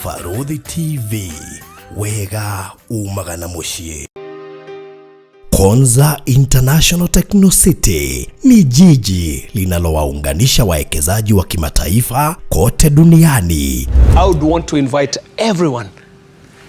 Barũthi TV, wega umaga na mũciĩ. Konza International Techno City ni jiji linalowaunganisha wawekezaji wa kimataifa kote duniani. I would want to invite everyone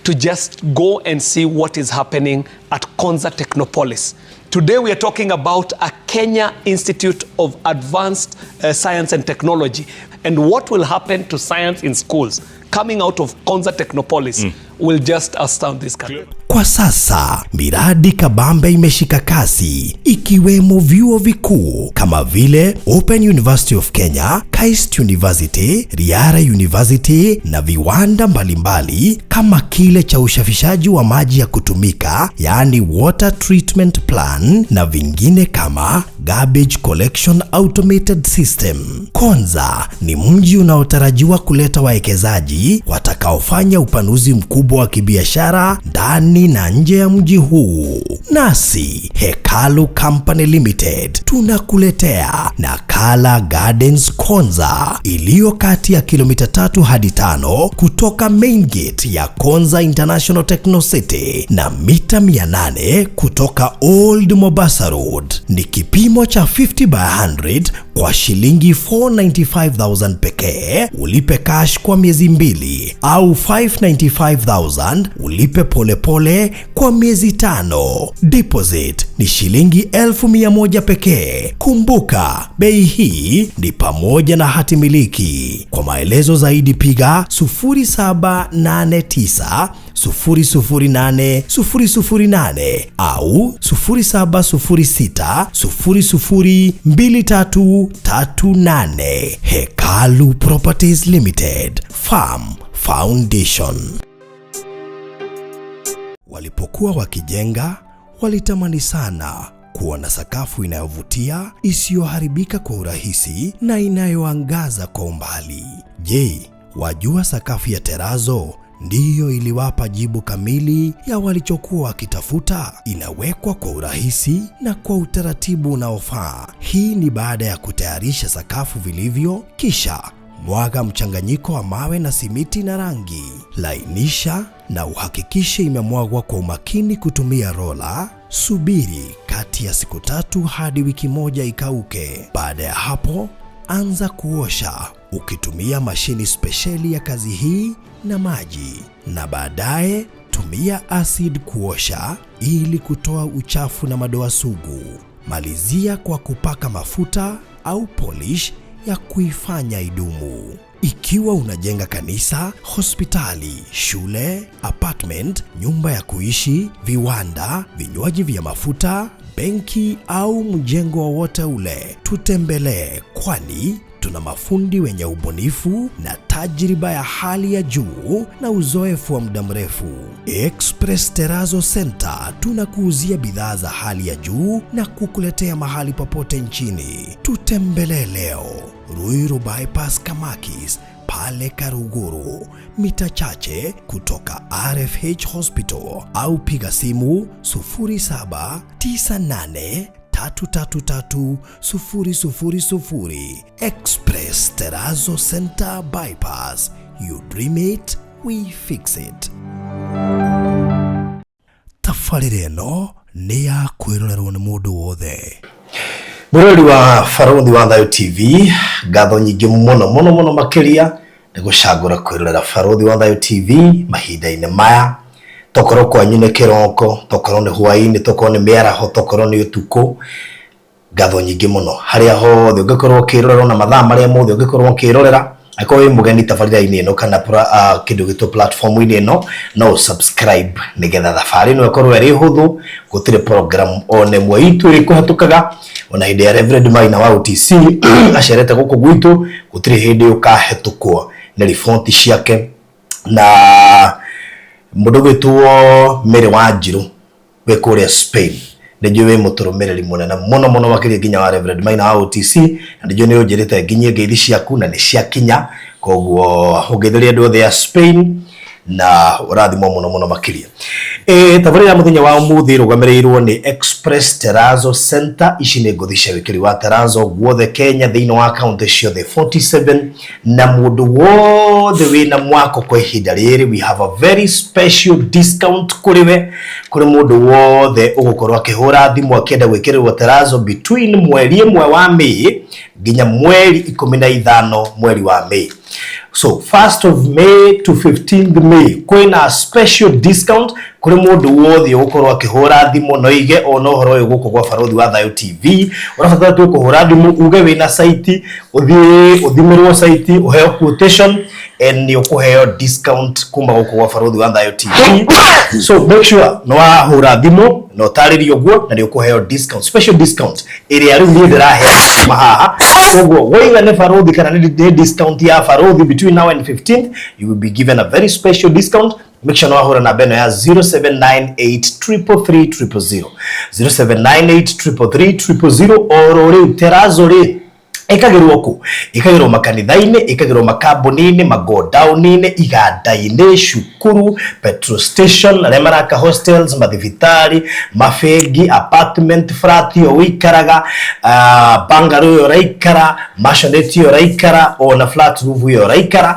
to just go and see what is happening at Konza Technopolis. Today we are talking about a Kenya Institute of Advanced Science and Technology and what will happen to science in schools coming out of Konza Technopolis will just astound this country. Kwa sasa miradi kabambe imeshika kasi ikiwemo vyuo vikuu kama vile Open University of Kenya, KAIST University, Riara University na viwanda mbalimbali kama kile cha usafishaji wa maji ya kutumika, yaani water treatment plant, na vingine kama garbage collection automated system. Konza ni mji unaotarajiwa kuleta wawekezaji watakaofanya upanuzi mkubwa wa kibiashara ndani na nje ya mji huu. Nasi Hekalu Company Limited tunakuletea Nakala Gardens Konza iliyo kati ya kilomita 3 hadi 5 kutoka main gate ya Konza International Techno City na mita 800 kutoka Old Mombasa Road. Ni kipimo cha 50 by 100 kwa shilingi 495,000 pekee, ulipe cash kwa miezi 2, au 595,000 ulipe polepole kwa miezi 5. Deposit ni shilingi 100,000 pekee. Kumbuka, bei hii ni pamoja na hati miliki. Kwa maelezo zaidi piga 0789 008 008 au 0706 002338. Hekalu Properties Limited, Farm Foundation. Walipokuwa wakijenga, walitamani sana kuwa na sakafu inayovutia, isiyoharibika kwa urahisi na inayoangaza kwa umbali. Je, wajua sakafu ya terazo ndiyo iliwapa jibu kamili ya walichokuwa wakitafuta? Inawekwa kwa urahisi na kwa utaratibu unaofaa. Hii ni baada ya kutayarisha sakafu vilivyo, kisha mwaga mchanganyiko wa mawe na simiti na rangi. Lainisha na uhakikishe imemwagwa kwa umakini kutumia rola. Subiri kati ya siku 3 hadi wiki 1 ikauke. Baada ya hapo, anza kuosha ukitumia mashini spesheli ya kazi hii na maji, na baadaye tumia acid kuosha ili kutoa uchafu na madoa sugu. Malizia kwa kupaka mafuta au polish ya kuifanya idumu. Ikiwa unajenga kanisa, hospitali, shule, apartment, nyumba ya kuishi, viwanda, vinywaji vya mafuta, benki au mjengo wowote ule, tutembelee, kwani tuna mafundi wenye ubunifu na tajriba ya hali ya juu na uzoefu wa muda mrefu. Express Terrazzo Center tunakuuzia bidhaa za hali ya juu na kukuletea mahali popote nchini. Tutembelee leo Ruiru Bypass, Kamakis pale Karuguru, mita chache kutoka RFH Hospital, au piga simu 0798 333 000. Express Terrazzo Center Bypass. You dream it, we fix it. Tabarĩra ĩno nĩ ya kwĩrorerwo nĩ mũndũ wothe. Mwĩroreri wa Barũthi wa Thayo TV, ngatho nyingĩ mũno mũno mũno makĩria nĩ gũcagũra kwĩrorera Barũthi wa Thayo TV mahinda-inĩ maya. Tokorwo kwanyu nĩ kĩroko, tokorwo nĩ hwaĩ-inĩ, tokorwo nĩ mĩaraho, tokorwo nĩ ũtukũ, ngatho nyingĩ mũno harĩa hothe ũngĩkorwo ũkĩrorera na mathaa marĩa mothe ũngĩkorwo ũkĩrorera. Angĩkorwo wĩ mũgeni tabarĩra-inĩ ĩno kana kĩndũ gĩtwo platform-inĩ ĩno, no subscribe nĩgetha thabarĩ ĩno ĩkorwo ĩrĩ hũthũ. Gũtirĩ program ona ĩmwe itũ ĩrĩ kũhetũkaga. Ona hĩndĩ ya Reverend Maina wa OTC acerete gũkũ gwitũ, gũtirĩ hĩndĩ ũkahetũkwo nĩ riboti ciake. Na mũndũ gwĩtwo Mary Wanjirũ wĩ kũrĩa Spain, nĩ njũĩ wĩ mũtũrũmĩrĩri mũnene mũno mũno makĩria nginya wa Reverend Maina wa OTC, na nĩ njũĩ nĩ ũnjĩrĩte nginyie ngeithi ciaku na nĩ ciakinya. Koguo ũngeithĩrie andũ othe a Spain. Na ũrathimwo mũno mũno makĩria. Tabarĩra ya mũthenya wa ũmũthĩ ĩrũgamĩrĩirwo nĩ Express Terrazzo Center. Ici nĩ ngũthi cia wĩkĩri wa terrazzo guothe Kenya thĩinĩ wa kaunti ciothe 47, na mũndũ wothe wĩna mwako kwa ihinda rĩrĩ, we have a very special discount kũrĩ we, kũrĩ mũndũ wothe ũgũkorwo akĩhũra thimũ akĩenda gwĩkĩrĩrwo terrazzo between mweri 1 wa May nginya mweri 15 mweri wa May. So 1st of May to 15th May kwĩna special discount kũrĩ mũndũ wothe ũgũkorwo akĩhũra thimũ no ige ona ũhoro ũyũ gũkũ gwa Barũthi wa Thayũ TV. Ũrabatara tu kũhũra thimũ uge wĩna site, ũthiĩ ũthimĩrwo site, ũheo quotation and nĩ ũkũheo discount kuma gũkũ gwa Barũthi wa Thayũ TV. So make sure nĩ wahũra thimũ na ũtarĩrie ũguo na nĩ ũkũheo discount, special discount ĩrĩa rĩu niĩ ndĩraheana kuma haha. Koguo waiga nĩ Barũthi kana nĩ discount ya Barũthi between now and 15th, you will be given a very special discount. Make sure nĩ wahũra namba ĩno ya 0798 333 000, 0798 333 000. Oro rĩu terrazzo rĩ ĩkagĩrwo kũ? Ĩkagĩrwo makanitha-inĩ, ĩkagĩrwo makambuni-inĩ, magodown-inĩ, iganda-inĩ, cukuru, petrol station, arĩa maraka hostels, mathibitarĩ, mabengi, apartment, flat ĩyo ũikaraga, bungalow ĩyo ũraikara, maisonette ĩyo ũraikara, ona flat roof ĩyo ũraikara,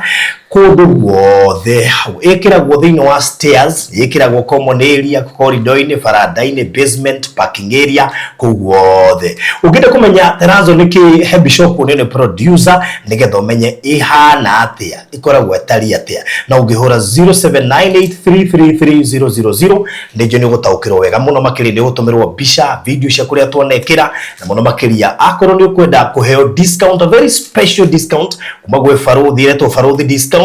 kũndũ guothe hau. Ĩkĩragwo thĩinĩ wa stairs, ĩkĩragwo common area, corridor-inĩ, baranda-inĩ, basement, parking area, kũu guothe. Ũngĩenda kũmenya terrazzo nĩ kĩ, he mbica ũkuonio nĩ producer nĩgetha ũmenye ĩhana atĩa, ĩkoragwo ĩtariĩ atĩa. Na ũngĩhũra 0798333000 nĩnjũ nĩ ũgũtaũkĩrwo wega mũno makĩria, nĩ ũgũtũmĩrwo mbica, video cia kũrĩa twanekĩra, na mũno makĩria akorwo nĩ ũkwenda kũheo discount, a very special discount kuma gwĩ Barũthi ĩretwo Barũthi discount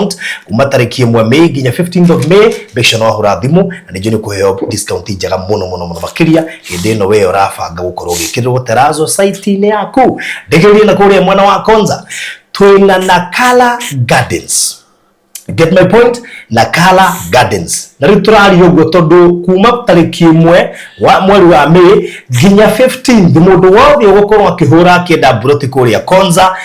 kuma tarĩki 1 May nginya 15th of May. Make sure nĩ wahũra thimũ na nĩnjũ nĩ ũkũheo discount njega mũno mũno mũno makĩria hĩndĩ ĩno we ũrabanga gũkorwo ũgĩkĩrĩrwo terrazzo site-inĩ yaku. Ndĩkĩrĩrie na kũrĩa mwena wa Konza twĩna Nakala Gardens. Get my point? Nakala Gardens. Na rĩu tũraria ũguo tondũ kuma tarĩki 1 wa mweri wa May nginya 15th, mũndũ wothe ũgũkorwo akĩhũra akĩenda mburoti kũrĩa Konza,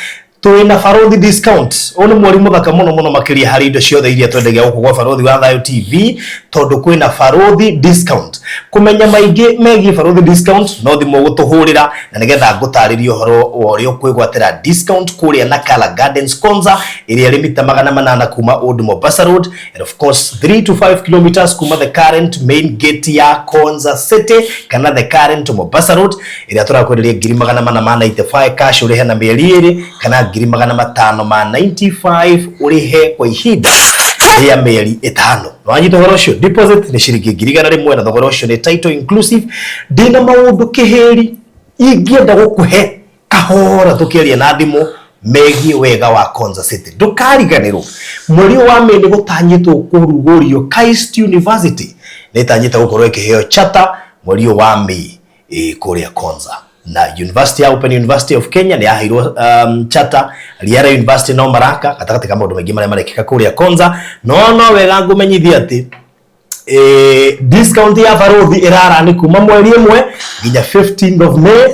twĩna Barũthi discount. Ũyũ nĩ mweri mũthaka mũno mũno makĩria harĩ indo ciothe iria twendagia gũkũ gwa Barũthi wa Thayũ TV, tondũ kwĩna Barũthi discount. Kũmenya maingĩ megiĩ Barũthi discount, no thimũ ũgũtũhũrĩra na nĩgetha ngũtarĩrie ũhoro wa ũrĩa ũkwĩgwatĩra discount kũrĩa Nakala Gardens Konza, ĩrĩa ĩrĩ mita 800 kuma Old Mombasa Road and of course 3 to 5 kilometers kuma the current main gate ya Konza City kana the current Mombasa Road, ĩrĩa tũrakwenderia 495,000 cash ũrĩhe na mĩeri 2 kana 595,000 ũrĩhe kwa ihinda rĩa mĩeri 5. Wanyita ũhoro ũcio? Deposit nĩ ciringi 100,000 na thogora ũcio nĩ title inclusive. Ndĩna maũndũ kĩhĩri ingĩenda gũkũhe kahora tũkĩaria na thimũ megiĩ wega wa Konza City. Ndũkariganĩrwo mweri ũyũ wa May nĩ gũtanyĩtwo kũrugũrio KAIST University, nĩ ĩtanyĩte gũkorwo ĩkĩheo charter mweri ũyũ wa May kũrĩa Konza. Na University ya Open University of Kenya nĩ yaheirwo charter, Riara University no maraka gatagatĩ ka maũndũ maingĩ marĩa marekĩka kũrĩa Konza. No wega ngũmenyithia atĩ discount ya Barũthi ĩrarani kuma mweri 1 nginya 15th of May.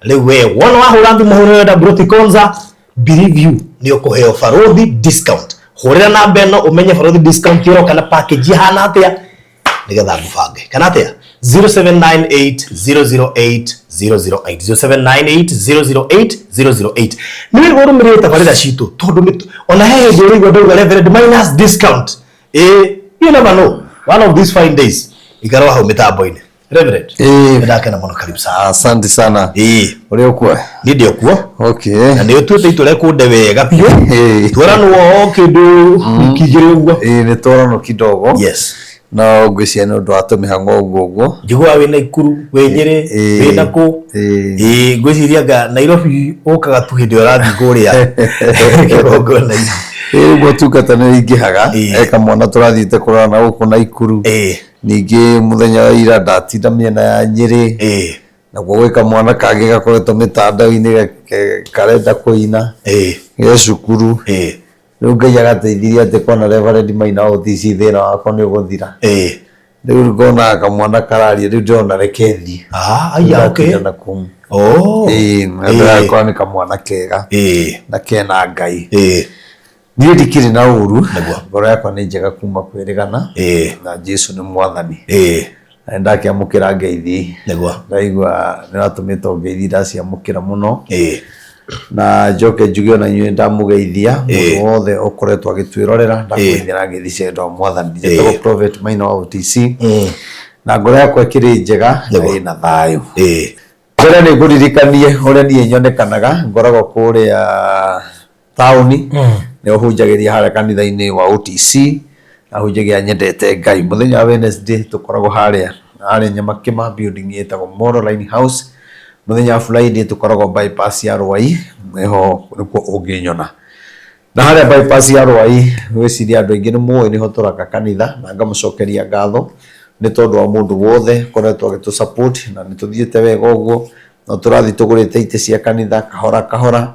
Rĩu we wona wahũra thimũ hũrĩra wenda mburoti Konza, believe you nĩ ũkũheo Barũthi discount. Hũrĩra namba ĩno ũmenye Barũthi discount ĩroka na package ihana atĩa nĩgetha ngũbange kana atĩa. 0798 008 008, 0798 008 008. Nĩ wĩrwo ũrũmĩrĩre tabarĩra citũ tondũ ona he hĩndĩ ũrĩigua ndauga Reverend minus discount. You never know, one of these fine days ikarwo hau mĩtambo-inĩ. Reverend, nĩndakena mũno, karibu sana. Asante sana. Ũrĩ ũkuo? Niĩ ndĩ okuo. Na nĩ ũtuĩte itua rĩa kũnde wega biũ. Twaranwo o kĩndũ wiki 2 ũguo. Ĩĩ, nĩ twaranwo kidogo. Yes. No ngwĩciria nĩ ũndũ wa tũmĩhang'o ũguo ũguo. Njiguaga wĩna Ikuru, wĩ Nyĩrĩ, wĩna kũ. Ĩĩ, ngwĩciria anga Nairobi ũkaga tu hĩndĩ ĩrĩa ũrathiĩ kũrĩa kĩgongona-inĩ. Ĩĩ, ũguo tungata nĩ ingĩhaga. He kamwana tũrathiĩte kũrora na gũkũ Naikuru. Ningĩ mũthenya wa ira ndatinda mĩena ya Nyĩrĩ. Nakuo gwĩ kamwana kangĩ gakoretwo mĩtandao-inĩ karenda kũina. Ge cukuru. Rĩu Ngai agateithirie atĩ kona Reverend Maina OTC thĩna wakwa nĩ ũgũthira. Rĩu ngona kamwana kararia, rĩu ndĩrona reke thiĩ. Aya, okay. Ndatinda na kũu. Oh. Ĩĩ, na ndĩrakora nĩ kamwana kega. Na kena Ngai. Niĩ ndikĩrĩ na ũru. Nĩguo. Ngoro yakwa nĩ njega kuma kwĩrĩgana. Na Jesu nĩ mwathani. Na nĩndakĩamũkĩra ngeithi. Nĩguo. Ndaigua nĩũratũmĩtwo ngeithi ndaciamũkĩra mũno. Na njoke njuge ona inyuĩ ndamũgeithia mũndũ wothe ũkoretwo agĩtwĩrorera ndakũgeithia na ngeithi cia wendo wa mwathani. Njĩtagwo Prophet Maina wa OTC. Na ngoro yakwa ĩkĩrĩ njega na ĩna thayũ. Mbere nĩ ngũririkanie ũrĩa niĩ nyonekanaga, ngoragwo kũrĩa taũni, nĩ ũhunjagĩria harĩa kanitha-inĩ wa OTC, na hunjagia nyendete Ngai. Mũthenya wa Wednesday tũkoragwo harĩa harĩa Nyamakĩma building ĩtagwo Moro Line House. Mũthenya wa Friday tũkoragwo bypass ya Rwai, nĩho nĩkuo ũngĩnyona. Na harĩa bypass ya Rwai, ngwĩciria andũ aingĩ nĩ mũĩ nĩho tũraka kanitha, na ngamũcokeria ngatho nĩ tondũ wa mũndũ wothe ũkoretwo agĩtũ support, na nĩ tũthiĩte wega ũguo, no tũrathiĩ tũgũrĩte itĩ cia kanitha kahora kahora.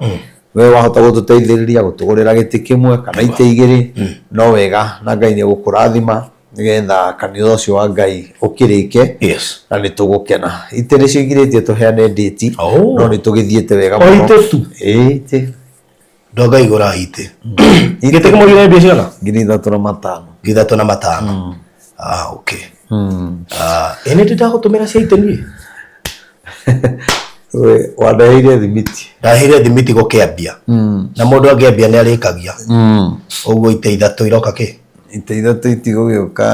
We wahota gũtũteithĩrĩria gũtũgũrĩra gĩtĩ kĩmwe kana itĩ igĩrĩ, no wega, na Ngai nĩ egũkũrathima nĩgetha kanitha ũcio wa Ngai ũkĩrĩke. Na nĩ tũgũkena. Itĩ nĩcio igirĩtie tũheane ndĩti, no nĩ tũgĩthiĩte wega O mũno. itĩ tu? Ĩĩ, itĩ. Ndonga igũra itĩ. Gĩtĩ kĩmwe gĩna mbia cigana? 3,500. 3,500. Ah, okay. Ĩ nĩ ndĩndagũtũmĩra cia itĩ niĩ? We, wandeheire thimiti. Ndaheire thimiti gũkĩambia. Na mũndũ angĩambia nĩ arĩkagia. Ũguo itĩ ithatũ iroka kĩ? Itĩ ithatũ itigũgĩũka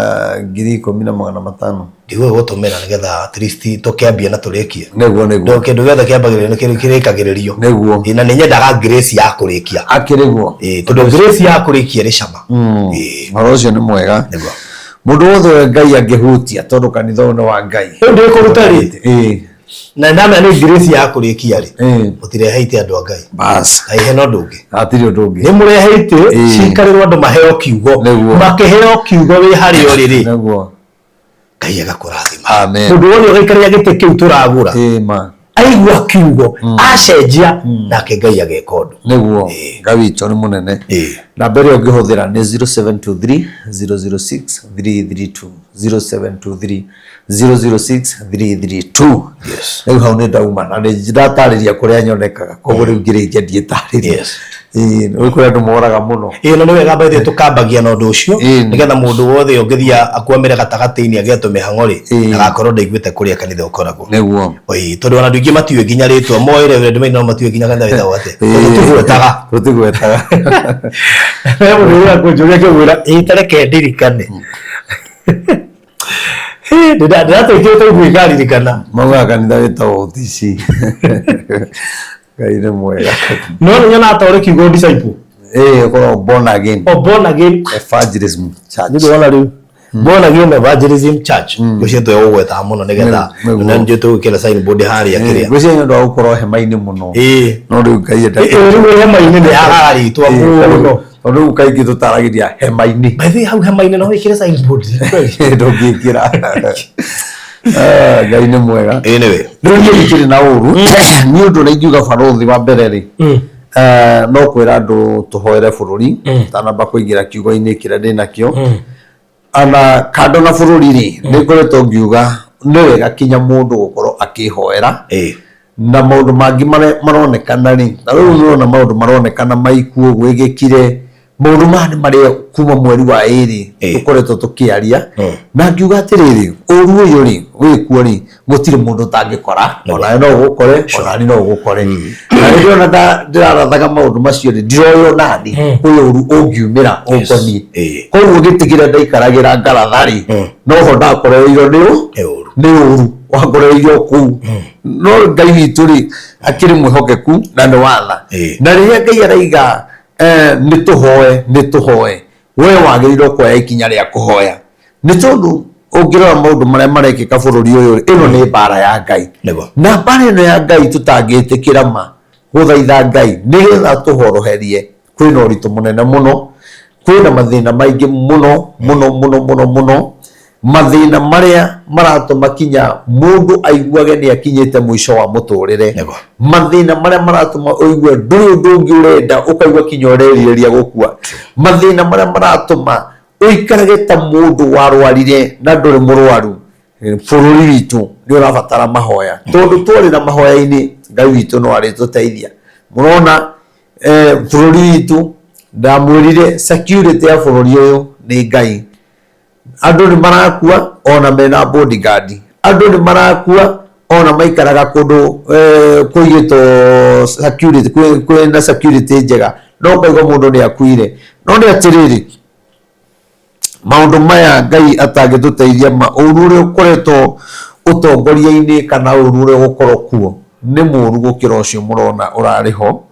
10,500. Ndigũgũtũmĩra nĩgetha at least tũkĩambie na tũrĩkie. Nĩguo, nĩguo. Kĩndũ gĩothe kĩambagĩrĩrio nĩ kĩrĩkagĩrĩrio. Nĩguo. Ĩ, na nĩ nyendaga grace ya kũrĩkia. Akĩrĩ guo. Ĩ, tondũ grace ya kũrĩkia ĩrĩ cama. Ĩ. Ũhoro ũcio nĩ mwega. Nĩguo. Mũndũ wothe Ngai angĩhutia tondũ kanitha ũyũ nĩ wa Ngai. Rĩu ndĩkũruta rĩ? Ĩ. Na ndamenya nĩ grace ya kũrĩkia rĩ. Mũtirehe itĩ andũ a Ngai. Bas. Na ihe no ũndũ ũngĩ. Hatirĩ ũndũ ũngĩ. Nĩ mũrehe itĩ ciikarĩrwo andũ maheo kiugo. Nĩguo. Makĩheo kiugo wĩ harĩa ũrĩ rĩ. Nĩguo. Ngai agakũrathima. Amen. Mũndũ wothe ũgaikarĩra gĩtĩ kĩu tũragũra. Ĩ ma. Aigua kiugo, acenjia, nake Ngai ageka ũndũ. Nĩguo. Ngai witũ nĩ mũnene. Namba ĩrĩa ũngĩhũthĩra nĩ 0723 006 332. 0723 006 332. Rĩu hau nĩ ndauma na nĩ ndatarĩria kũrĩa nyonekaga, koguo rĩu ngĩrĩkia ndiĩtarĩria. Ĩĩ, nĩ kũrĩ andũ moraga mũno. Ĩĩ, na nĩ wega by the way tũkambagia na ũndũ ũcio, nĩgetha mũndũ wothe ũngĩthiĩ akwamĩre gatagatĩ-inĩ agĩe tũmĩhang'o rĩ, ndagakorwo ndaiguĩte kũrĩa kanitha ũkoragwo. Nĩguo. Ĩĩ, tondũ ona andũ aingĩ matiũĩ nginya rĩtwa, moĩ Reverend Maina no matiũĩ nginya kanitha wĩtagwo atĩa. Tũtigwetaga. Tũtigwetaga. He mũndũ ũrĩa kũnjũria ngĩmwĩra, ĩĩ ta reke ndirikane. Ndĩratũikĩte ũguo ikaririkana. Maugaga kanitha wĩtagwo OTC. Ngai nĩ mwega. No nĩ nyonaga ta ũrĩ kiugo disciple. Ĩĩ, ũkoragwo born again. O born again. Evangelism Church. Nĩ ndĩrona rĩu. Born again Evangelism Church. Ngwĩciria tũgũgwetaga mũno nĩgetha na nĩ tũgwĩkĩra signboard harĩa kĩrĩa. Ngwĩciria nĩ ũndũ wa gũkorwo hema-inĩ mũno. Ĩĩ. No rĩu Ngai enda. Ĩĩ, rĩu hema-inĩ nĩ yagaga rĩtwa mũno. Tondũ rĩu kaingĩ tũtaragĩria hema-inĩ. By the way, hau hema-inĩ no wĩkĩre signboard. Ndũngĩkĩra. Ngai nĩ mwega. Anyway. Rĩu niĩ ndikĩrĩ na ũru. Niĩ ũndũ ũrĩa ingiuga barũthi wa mbere rĩ, no kwĩra andũ tũhoere bũrũri, tanamba kũingĩra kiugo-inĩ kĩrĩa ndĩnakĩo. Ona kando na bũrũri rĩ, nĩ ngoretwo ngiuga nĩ wega kinya mũndũ gũkorwo akĩhoera. Na maũndũ mangĩ maronekana rĩ, na rĩu nĩ ũrona maũndũ maronekana maikuũ gwĩgĩkire, maũndũ maya nĩ marĩa kuma mweri wa ĩrĩ tũkoretwo tũkĩaria. Na ngiuga atĩrĩrĩ, ũru ũyũ rĩ, wĩkuo rĩ, gũtirĩ mũndũ ũtangĩkora, onawe no ũgũkore, onani no ũgũkore. Na rĩrĩa ona ndĩrarathaga maũndũ macio rĩ, ndiroĩ onani ũyũ ũru ũngiumĩra ũngoniĩ. Koguo gĩtĩ kĩrĩa ndaikaragĩra ngaratha rĩ, noho ndakorereirwo nĩ Nĩ ũru. Nĩ ũru wakorereirwo kũu. No Ngai witũ rĩ, akĩrĩ mwĩhokeku na nĩ watha. Na rĩrĩa Ngai araiga, nĩ tũhoe, nĩ tũhoe, we wagĩrĩirwo kuoya ikinya rĩa kũhoya. Nĩ tondũ ũngĩrora maũndũ marĩa marekĩka bũrũri ũyũ rĩ, ĩno nĩ mbara ya Ngai. Nĩguo. Na mbara ĩno ya Ngai tũtangĩtĩkĩra ma gũthaitha Ngai nĩgetha tũhoroherie, kwĩna ũritũ mũnene mũno, kwĩna mathĩna maingĩ mũno mũno mũno mũno mũno, mathĩna marĩa maratũma kinya mũndũ aiguage nĩ akinyĩte mũico wa mũtũrĩre. Nĩguo. Mathĩna marĩa maratũma ũigue ndũrĩ ũndũ ũngĩ ũrenda, ũkaigua kinya ũrerirĩria gũkua. Mathĩna marĩa maratũma ũikarage ta mũndũ warwarire na ndũrĩ mũrwaru. Bũrũri witũ nĩ ũrabatara mahoya, tondũ twarĩ na mahoya-inĩ Ngai witũ no arĩtũteithia. Mũrona, bũrũri witũ Ndamwĩrire security ya bũrũri ũyũ nĩ Ngai. Andũ nĩ marakua ona mena bodyguard, andũ nĩ marakua ona maikaraga kũndũ kũigĩtwo security, kwĩna security njega, no ũkaigua mũndũ nĩ akuire. No nĩ atĩrĩrĩ, maũndũ maya Ngai atangĩtũteithia ma ũru ũrĩa ũkoretwo ũtongoria-inĩ kana ũru ũrĩa ũgũkorwo kuo nĩ mũru gũkĩra ũcio mũrona ũrarĩ ho.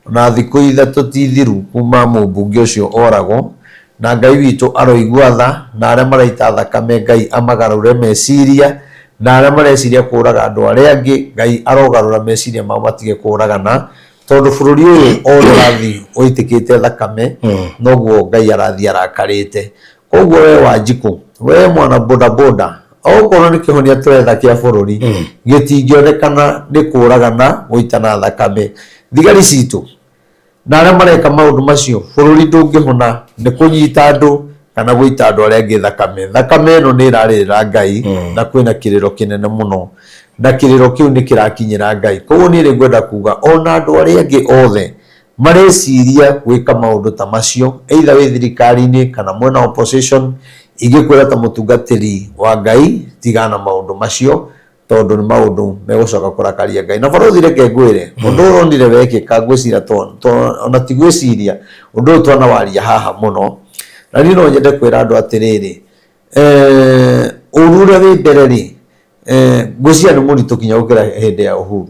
Na thikũ ithatũ ti thiru kuma mũmbunge ũcio oragwo, na Ngai witũ aroigua tha, na arĩa maraita thakame Ngai amagarũre meciria, na arĩa mareciria kũraga andũ arĩa angĩ Ngai arogarũra meciria mao matige kũragana, tondũ bũrũri ũyũ o ũrĩa ũrathiĩ ũitĩkĩte thakame noguo Ngai arathiĩ arakarĩte. Koguo we Wanjikũ, we mwana bodaboda, okorwo nĩ kĩhonia tũretha kĩa bũrũri, gĩtingĩonekana nĩ kũragana gũitana thakame. Thigari citũ na arĩa mareka maũndũ macio, bũrũri ndũngĩhona nĩ kũnyita andũ kana gũita andũ arĩa angĩ thakame. Thakame ĩno nĩ ĩrarĩrĩra Ngai na kwĩna kĩrĩro kĩnene mũno, na kĩrĩro kĩu nĩ kĩrakinyĩra Ngai. Koguo niĩ nĩ ngwenda kuga ona andũ arĩa angĩ othe mareciria gwĩka maũndũ ta macio, either wĩ thirikari-inĩ kana mwena opposition, ingĩkwĩra ta mũtungatĩri wa Ngai, tigana na maũndũ macio, tondũ nĩ maũndũ megũcoka kũrakaria Ngai. Na barũthi reke ngwĩre, ũndũ ũyũ ũronire wekĩka, ngwĩciria ona ti gwĩciria, ũndũ ũyũ twanawaria haha mũno. Na niĩ no nyende kwĩra andũ atĩrĩrĩ, ũru ũrĩa wĩ mbere rĩ, ngwĩciria nĩ mũritũ kinya gũkĩra hĩndĩ ya Uhuru.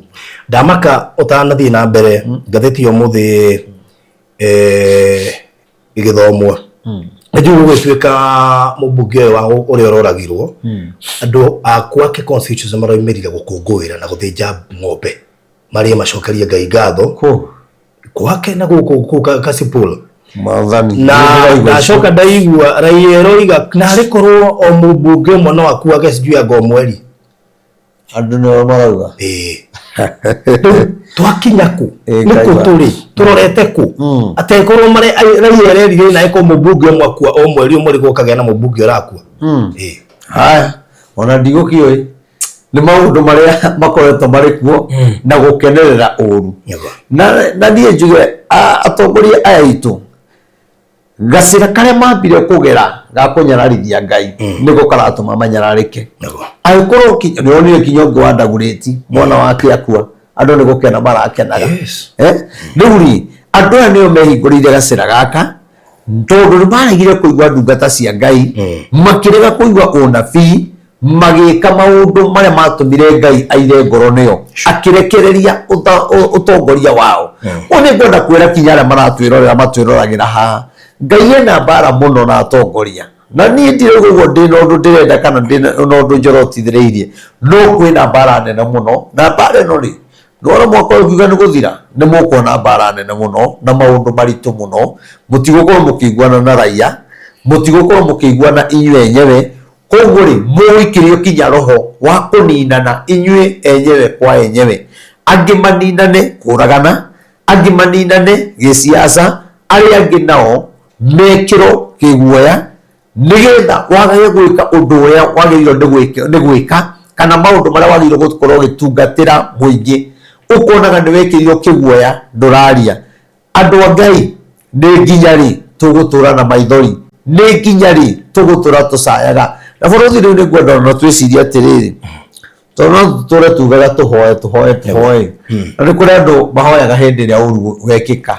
Ndamaka ũtanathiĩ na mbere, ngathĩti ya ũmũthĩ ĩgĩthomwo nĩ gũgĩtuĩka mũmbunge ũyũ wa ũrĩa ũroragirwo, andũ a gwake constituency maroimĩrire gũkũngũĩra na gũthĩnja ng'ombe marĩe macokerie Ngai ngatho gwake na gũkũ kũu Kasipul. Maathani. Na ndacoka ndaigua raia ĩroiga narĩ korwo o mũmbunge ũmwe no akuage sijui anga o mweri. Andũ nĩo marauga. Ĩĩ. Rĩu twakinya kũ? Nĩ kũ tũrĩ? Tũrorete kũ? Atekorwo mare raia ĩrerire naĩ korwo mũmbunge ũmwe akua o mweri ũmwe rĩ gũkagĩa na mũmbunge ũrakua. Ĩĩ. Haya, ona ndigũkĩũĩ nĩ maũndũ marĩa makoretwo marĩ kuo na gũkenerera ũru. Na niĩ njuge atongoria aya aitũ gacĩra karĩa mambire kũgera ga kũnyararithia Ngai nĩko karatũma manyararĩke. Angĩkorwo nĩwonire kinya ũngĩ wa Ndagurĩti mwana wake akua, andũ nĩ gũkena marakenaga. Rĩu rĩ, andũ aya nĩo mehingũrĩire gacĩra gaka tondũ nĩ maregire kũigua ndungata cia Ngai, makĩrega kũigua ũnabii, magĩka maũndũ marĩa matũmire Ngai aire ngoro nĩo, akĩrekereria ũtongoria wao. Ũũ nĩ ngwenda kwĩra kinya arĩa maratwĩrorera matwĩroragĩra haha, Ngai ena mbara mũno na atongoria. Na niĩ ndirauga ũguo ndĩna ũndũ ndĩrenda kana ndĩna ũndũ njorotithĩrĩirie, no kwĩna mbara nene mũno, na mbara ĩno rĩ, nĩwona mwaka ũyũ ngiuga nĩ gũthira, nĩ mũkuona mbara nene mũno na maũndũ maritũ mũno, mũtigũkorwo mũkĩiguana na raia, mũtigũkorwo mũkĩiguana inyuĩ enyewe, koguo rĩ, mũgũikĩrio kinya roho wa kũninana inyuĩ enyewe kwa enyewe, angĩ maninane kũragana, angĩ maninane gĩsiasa, arĩa angĩ nao mekĩrwo kĩguoya nĩgetha wagage gwĩka ũndũ ũrĩa wagĩrĩirwo nĩ gwĩka kana maũndũ marĩa wagĩrĩirwo gũkorwo ũgĩtungatĩra mũingĩ, ũkonaga nĩ wekĩrirwo kĩguoya ndũraria. Andũ a Ngai, nĩ nginya rĩ tũgũtũra na maithori? Nĩ nginya rĩ tũgũtũra tũcayaga? Na bũrũri rĩu nĩ ngwenda ona twĩcirie atĩrĩrĩ, tondũ no tũtũre tugaga tũhoe tũhoe tũhoe, na nĩ kũrĩ andũ mahoyaga hĩndĩ ĩrĩa ũru wekĩka.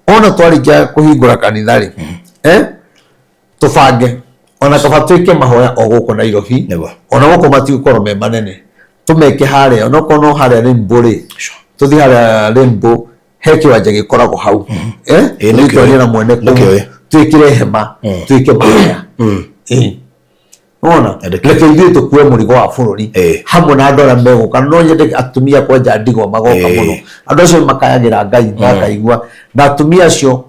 Ona twarĩkia kũhingũra kanitha rĩ, tũbange ona kaba twĩke mahoya o gũkũ Nairobi, ona gũkũ matigũkorwo me manene, tũmeke harĩa, onokorwo no harĩa Rainbow rĩ, tũthiĩ harĩa Rainbow he kĩwanja gĩkoragwo hau, tũthiĩ twarie na mwene kũu, twĩkĩre hema, twĩke mahoya. Nĩwona? Reke ithuĩ tũkue mũrigo wa bũrũri hamwe na andũ arĩa megũka. No nyende atumia kwanja ndigwa magoka mũno, andũ acio makayagĩra Ngai makaigua, na atumia acio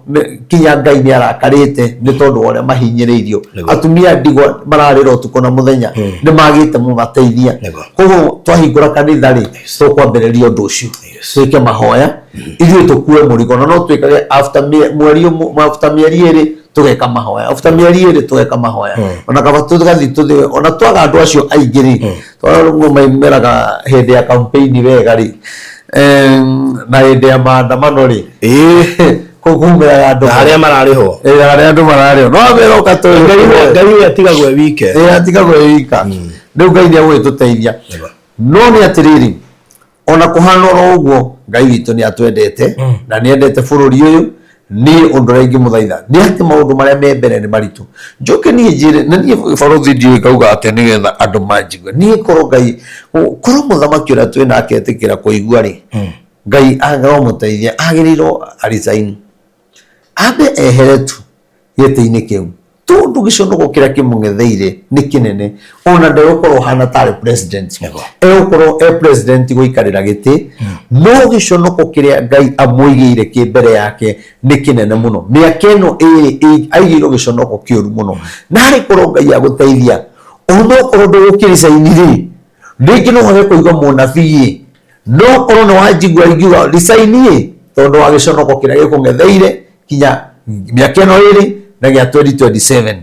kinya Ngai nĩ arakarĩte nĩ tondũ wa ũrĩa mahinyĩrĩirio. Atumia ndigwa mararĩra ũtukũ na mũthenya, nĩ magĩte mũmateithia. Koguo twahingũra kanitha rĩ, tũkwambĩrĩria ũndũ ũcio, twĩke mahoya ithuĩ tũkue mũrigo, na no twĩkage after mweri ũmwe, after mĩeri ĩrĩ tũgeka mahoya, after mĩeri ĩrĩ tũgeka mahoya, ona kaba tũgathiĩ tũthiĩ ona twaga andũ acio aingĩ rĩ, tondũ maimeraga hĩndĩ ya campaign wega rĩ, na hĩndĩ ya maandamano rĩ, Kũu kumĩraga andũ Na harĩa mararĩhwo. Ĩĩ, harĩa andũ mararĩhwo no wamera ũka Ngai we atigagwo e wike. Ĩĩ, atigagwo e wika. Rĩu Ngai nĩ egũgĩtũteithia. No nĩ atĩrĩrĩ, ona kũhana oro ũguo, Ngai witũ nĩ atwendete na nĩ endete bũrũri ũyũ. Niĩ ũndũ ũrĩa ingĩmũthaitha nĩ atĩ maũndũ marĩa me mbere nĩ maritũ. Njoke niĩ njĩre, na niĩ barũthi ndiũĩ ngauga atĩa nĩgetha andũ manjigue. Niĩ korwo Ngai, korwo mũthamaki ũrĩa twĩ nake etĩkĩra kũigua rĩ, Ngai aromũteithia, agĩrĩirwo a resign. Ambe ehere tu gĩtĩ-inĩ kĩu, tondũ gĩconoko kĩrĩa kĩmũng'etheire nĩ kĩnene. Ona ndegũkorwo hana tarĩ president, egũkorwo e president gũikarĩra gĩtĩ, no gĩconoko kĩrĩa Ngai amũigĩire kĩ mbere yake nĩ kĩnene mũno. Mĩaka ĩno ĩrĩ aigĩirwo gĩconoko kĩũru mũno. Na arĩ korwo Ngai agũteithia, onokorwo ndũgũkĩricaini rĩ, rĩngĩ no wage kũigua mũnabii, no korwo nĩ wanjigua ingiuga resign ĩ, tondũ wa gĩconoko kĩrĩa gĩkũng'etheire kinya mĩaka ĩno ĩrĩ na gĩa 2027.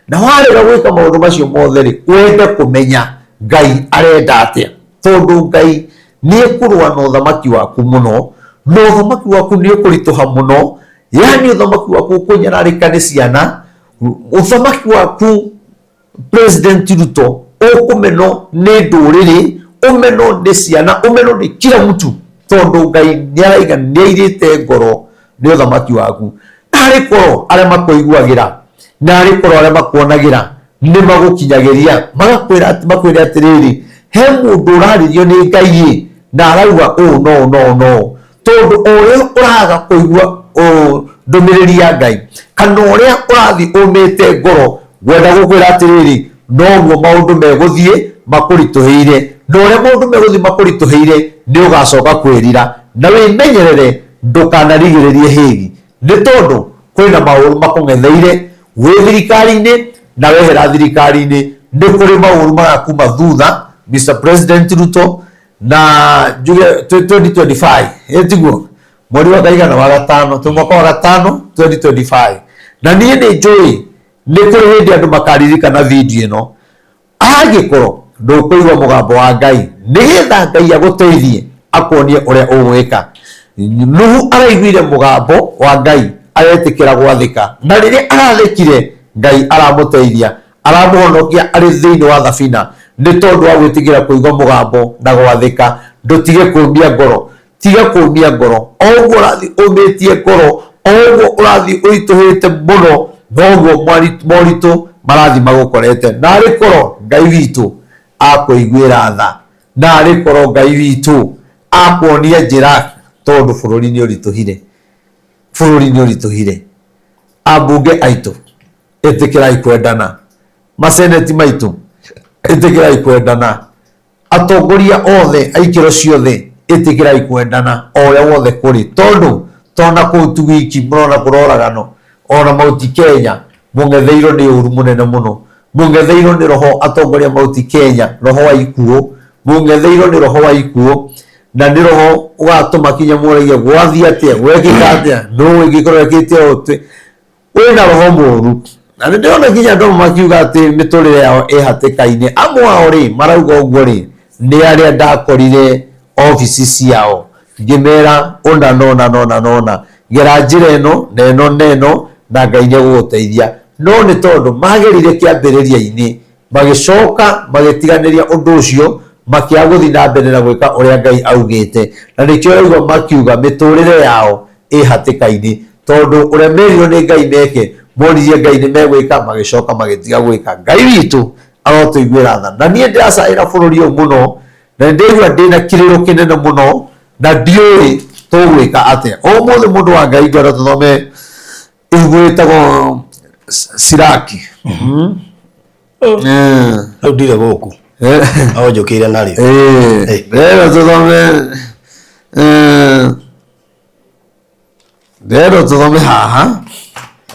Na warega gwĩka maũndũ macio mothe rĩ, wende kũmenya Ngai arenda atĩa, tondũ Ngai nĩ ekũrũa na ũthamaki waku mũno, na ũthamaki waku nĩ ũkũritũha mũno, yani ũthamaki waku ũkũnyararĩka nĩ ciana, ũthamaki waku President Ruto ũkũmenwo nĩ ndũrĩrĩ, ũmenwo nĩ ciana, ũmenwo nĩ kila mtu, tondũ Ngai nĩ araiga nĩ airĩte ngoro nĩ ũthamaki waku. Narĩ korwo arĩa makũiguagĩra, narĩ korwo arĩa makuonagĩra nĩ magũkinyagĩria, magakwĩra atĩ, makwĩre atĩrĩrĩ, he mũndũ ũrarĩrio nĩ Ngai ĩ, na arauga ũũ na ũũ na ũũ na ũũ. Tondũ o ũrĩa ũraga kũigua ndũmĩrĩri ya Ngai, kana ũrĩa ũrathiĩ ũmĩte ngoro, ngwenda gũkwĩra atĩrĩrĩ, noguo maũndũ megũthiĩ makũritũhĩire, na ũrĩa maũndũ megũthiĩ makũritũhĩire, nĩ ũgacoka kwĩrira. Na wĩmenyerere ndũkanarigĩrĩrie hĩgi, nĩ tondũ kwĩna maũru makũng'etheire wĩ thirikari-inĩ na wehera thirikari-inĩ, nĩ kũrĩ maũru magakuma thutha, Mr President Ruto. Na njuge 2025, ĩ tiguo mweri wa kaigana wa gatano, twĩ mwaka wa gatano 2025, na niĩ nĩ njũĩ nĩ kũrĩ hĩndĩ andũ makaririkana video ĩno. Angĩkorwo ndũkũigua mũgambo wa Ngai, nĩgetha Ngai agũteithie akuonie ũrĩa ũgwĩka. Nuhu araiguire mũgambo wa Ngai aretĩkĩra gwathĩka, na rĩrĩa arathĩkire Ngai aramũteithia, aramũhonokia arĩ thĩinĩ wa thabina, nĩ tondũ wa gwĩtĩkĩra kũigua mũgambo na gwathĩka. Ndũtige kũũmia ngoro, tiga kũũmia ngoro. O ũguo ũrathiĩ ũmĩtie ngoro, o ũguo ũrathiĩ ũritũhĩte mũno, noguo moritũ marathiĩ magũkorete. Narĩ korwo Ngai witũ akũiguĩra tha, narĩ korwo Ngai witũ akuonia njĩra, tondũ bũrũri nĩ ũritũhire, bũrũri nĩ ũritũhire. Ambunge aitũ, ĩtĩkĩrai kwendana. Maseneti maitũ, ĩtĩkĩrai kwendana. Atongoria othe a ikĩro ciothe, ĩtĩkĩrai kwendana o ũrĩa wothe kũrĩ, tondũ tona kũu tu wiki mũrona kũroragano, ona Mount Kenya mũng'etheirwo nĩ ũru mũnene mũno, mũng'etheirwo nĩ roho atongoria Mount Kenya, roho wa ikuũ, mũng'etheirwo nĩ roho wa ikuũ, na nĩ roho ũgatũma kinya mũragie gwathiĩ atĩa, gwekĩka atĩa, nũ ĩngĩkorwo ĩkĩte ũũ, wĩna roho mũru. Na nĩ ndĩrona nginya andũ amwe makiuga atĩ mĩtũrĩre yao ĩ hatĩka-inĩ. Amwe ao rĩ, marauga ũguo rĩ, nĩ arĩa ndakorire obici ciao ngĩmera ũna na ũna na ũna na ũna, gera njĩra ĩno na ĩno na ĩno na Ngai nĩ egũgũteithia. No nĩ tondũ magerire kĩambĩrĩria-inĩ, magĩcoka magĩtiganĩria ũndũ ũcio, makĩaga gũthiĩ na mbere na gwĩka ũrĩa Ngai augĩte. Na nĩkĩo ũraigua makiuga mĩtũrĩre yao ĩ hatĩka-inĩ, tondũ ũrĩa merirwo nĩ Ngai meke, monirie Ngai nĩ megwĩka, magĩcoka magĩtiga gwĩka. Ngai witũ arotũiguĩra tha. Na niĩ ndĩracaĩra bũrũri ũyũ mũno, na nĩ ndĩraigua ndĩna kĩrĩro kĩnene mũno, na ndiũĩ tũgwĩka atĩa. Ũmũthĩ mũndũ wa Ngai ngwenda tũthome ibuku rĩtagwo Siraki. Rĩu ndirĩ gũkũ. O njũkĩire narĩo. Ndĩrenda tũthome Ndĩrenda tũthome haha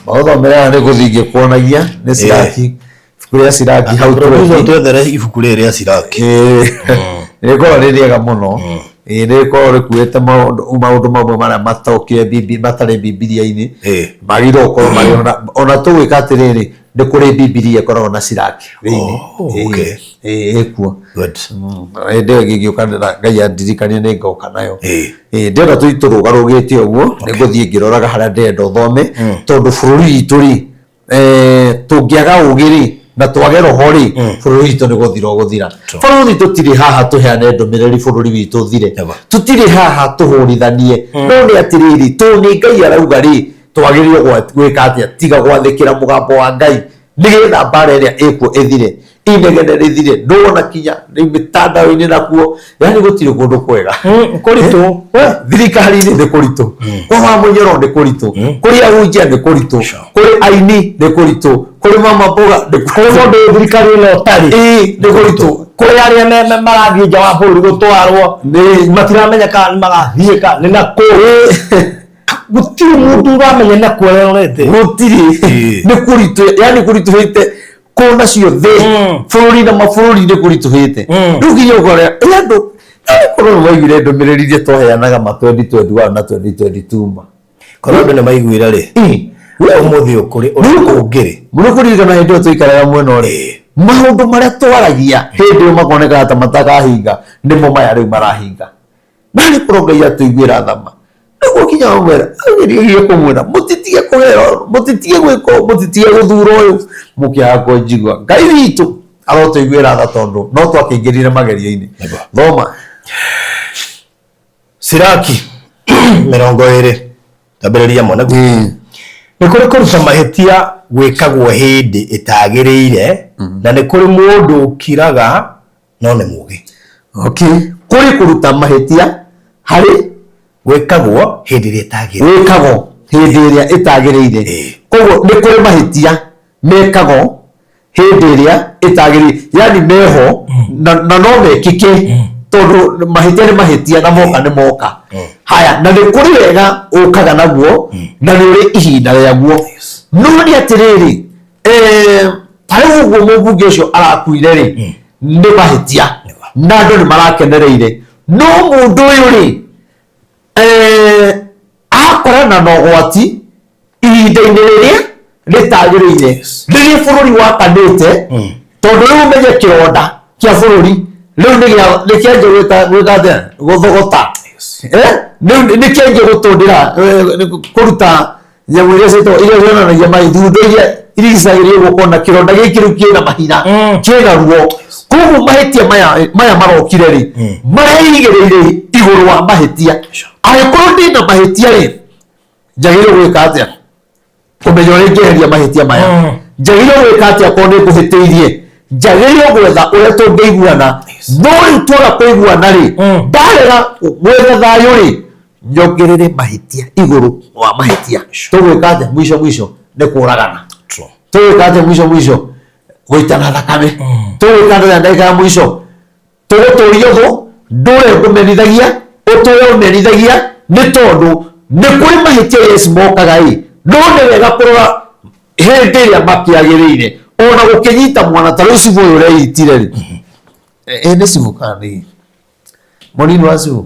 maũthomere haha nĩ gũthiĩ ngĩkuonagia nĩ Siraki, ibuku rĩa Siraki hau Producer 20. twethere ibuku rĩrĩ rĩa Siraki. Nĩ rĩkoragwo rĩ rĩega mũno. Ĩĩ, nĩ rĩkoragwo rĩkuĩte maũndũ maũndũ mamwe marĩa matokire matarĩ Bibilia-inĩ. Magĩrĩirwo gũkorwo marĩ ona tũgwĩka atĩrĩrĩ, Nĩ kũrĩ Bibilia ĩkoragwo na Siraki thĩinĩ. Oh, okay. Ĩĩ, ĩkuo. Good. Hĩndĩ ĩyo ĩngĩ ngĩũka Ngai andirikania nĩ ngoka nayo. Ĩĩ. Ĩĩ, ndĩrenda tũthiĩ tũrũgarũgĩte ũguo, nĩ ngũthiĩ ngĩroraga harĩa ndĩrenda ũthome, tondũ bũrũri witũ rĩ, tũngĩaga ũgĩ rĩ, na twage roho rĩ, bũrũri witũ nĩ gũthira ũgũthira. Bũrũri tũtirĩ haha tũheane ndũmĩrĩri bũrũri witũ ũthire. Never. Tũtirĩ haha tũhũrithanie. No nĩ atĩrĩrĩ, tondũ nĩ Ngai arauga rĩ, twagĩrĩirwo gwĩka atĩa tiga gwathĩkĩra mũgambo wa Ngai nĩgetha mbara ĩrĩa ĩkuo ĩthire, inegene rĩthire, ndũrona kinya rĩu mĩtandao-inĩ nakuo, yani gũtirĩ kũndũ kwega. Kũritũ. Thirikari-inĩ nĩ kũritũ, kwa Wamũnyoro nĩ kũritũ, kũrĩ ahunjia nĩ kũritũ, kũrĩ aini nĩ kũritũ, kũrĩ mama mboga nĩ Kũrĩ kũritũ. mũndũ wĩ thirikari ĩno ũtarĩ. Ĩĩ, nĩ kũritũ. Kũrĩ arĩa marathiĩ nja wa bũrũri gũtwarwo. Matiramenya kana nĩ magathiĩ kana nĩ nakũ. Gũtirĩ mũndũ ũramenya na kũ arorete. Gũtirĩ. Nĩ kũritũ, yani kũritũhĩte kũna ciothe, bũrũri na mabũrũri nĩ kũritũhĩte. Rĩu nginya ũkore ĩ andũ korwo nĩ maiguire ndũmĩrĩri iria twaheanaga ma 2021 na 2022 ma. Korwo andũ nĩ maiguire rĩ, ũmũthĩ ũyũ kũrĩ ũrĩa kũngĩ rĩ. Mũno kũririkana hĩndĩ ĩyo twaikaraga mwena ũrĩa, maũndũ marĩa twaragia hĩndĩ ĩyo makonekaga ta matakahinga, nĩmo maya rĩu marahinga. Na nĩ korwo Ngai atũiguĩra tha ma, nĩguo nginya wamwĩra, agĩrĩire kũmwĩra mũtitige kũgera, mũtitige gwĩka ũũ, mũtitige gũthura ũyũ, mũkĩaga kũnjigua. Ngai witũ arotũiguĩra tha tondũ no twakĩingĩrire magerio-inĩ. Thoma. Siraki 20 tambĩrĩria mwana. Nĩ kũrĩ kũruta mahĩtia gwĩkagwo hĩndĩ ĩtagĩrĩire, na nĩ kũrĩ mũndũ ũkiraga no nĩ mũgĩ. Okay. Kũrĩ kũruta mahĩtia harĩ gwĩkagwo hĩndĩ ĩrĩa ĩtagĩrĩire. Gwĩkagwo hĩndĩ ĩrĩa ĩtagĩrĩire. Koguo nĩ kũrĩ mahĩtia mekagwo hĩndĩ ĩrĩa ĩtagĩrĩire, yani meho na no mekĩke, tondũ mahĩtia nĩ mahĩtia na moka nĩ moka. Haya, na nĩ kũrĩ wega ũkaga naguo na nĩ ũrĩ ihinda rĩaguo. No nĩ atĩrĩrĩ, ta rĩu ũguo mũmbunge ũcio arakuire rĩ, nĩ mahĩtia na andũ nĩ marakenereire, no mũndũ ũyũ rĩ, akorana na ũgwati ihinda-inĩ rĩrĩa rĩtagĩrĩire, rĩrĩa bũrũri wakanĩte, tondũ rĩu ũmenye kĩronda kĩa bũrũri rĩu nĩ kĩanjia gwĩka atĩa, gũthogota. Rĩu nĩ kĩanjia gũtũndĩra, kũruta nyamũ iria ciĩtagwo iria cionanagia maithundo iria irigicagĩria ũguo, ũkona kĩronda gĩkĩ rĩu kĩna mahira, kĩna ruo. Koguo mahĩtia maya marokire rĩ, mareigĩrĩire igũrũ wa mahĩtia. Angĩkorwo ndĩna mahĩtia rĩ, njagĩrĩirwo gwĩka atĩa kũmenya ũrĩa ingĩeheria mahĩtia maya? Njagĩrĩirwo gwĩka atĩa korwo nĩ ngũhĩtĩirie? Njagĩrĩirwo gwetha ũrĩa tũngĩiguana. No rĩu twaga kũiguana rĩ, ndarega gwetha thayũ rĩ, nyongerere mahĩtia igũrũ wa mahĩtia, tũgwĩka atĩa? Mwisho mwisho nĩ kũragana. Tũgwĩka atĩa? Mwisho mwisho gũitana thakame. Tũgwĩka atĩa ndagĩka ya mũico? Tũgũtũria ũthũ, ndũre ngũmenithagia, ũtũre ũmenithagia, nĩ tondũ nĩ kũrĩ mahĩtia, yes, mokaga ĩ, no nĩ wega kũrora hĩndĩ ĩrĩa makĩagĩrĩire. Ona gũkĩnyita mwana ta rĩu cibũ ũyũ ũreitire rĩ, ĩ nĩ cibũ kana nĩ mũnini wa cibũ,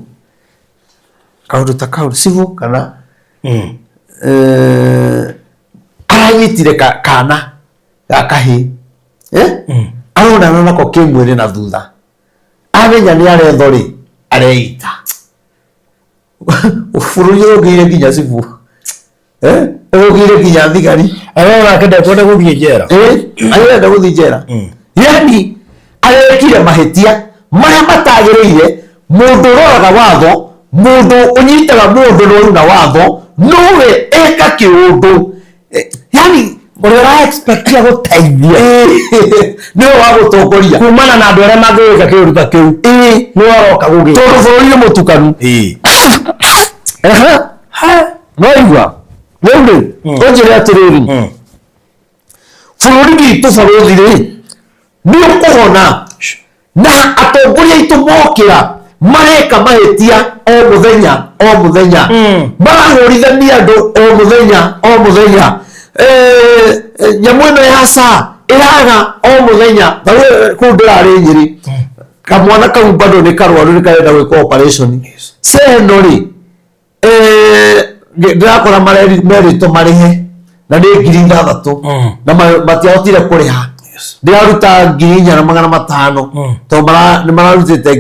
kaũndũ ta kau, cibũ kana aranyitire kana ga kahĩ, aronana nako kĩmwĩrĩ na thutha, amenya nĩ aretho rĩ, areita. Bũrũri ũrũgĩire nginya cibũ, ũrũgĩire nginya thigari. Arona nake ndekwenda gũthiĩ njera. Arenda gũthiĩ njera, yani arekire mahĩtia marĩa matagĩrĩire. Mũndũ ũroraga watho, mũndũ ũnyitaga mũndũ na ũruna watho, nowe eka kĩũndũ, yani ũrĩa ũra expect gũteithia nĩwe wa gũtongoria kumana na andũ arĩa mangĩgĩka kĩũndũ ta kĩu, nĩwe ũroka gũgĩka. Tondũ bũrũri nĩ mũtukanu. No igua rĩu rĩ, ũnjĩre atĩrĩrĩ, bũrũri witũ bũrũri rĩ nĩ ũkũhona na atongoria aitũ mokĩra mareka mahĩtia o mũthenya o mũthenya, marahũrithania andũ o mũthenya o mũthenya, nyamũ ĩno ya saa ĩraga o mũthenya. Ta rĩu kũu ndĩrarĩ Nyĩrĩ, kamwana kau bado nĩ karwaru, nĩ karenda gwĩkwo operation. Ceno rĩ, ndĩrakora merĩtwo marĩhe. Na nĩ 6000 na matiahotire kũrĩha. Ndĩraruta 4500 tondũ nĩ mararutĩte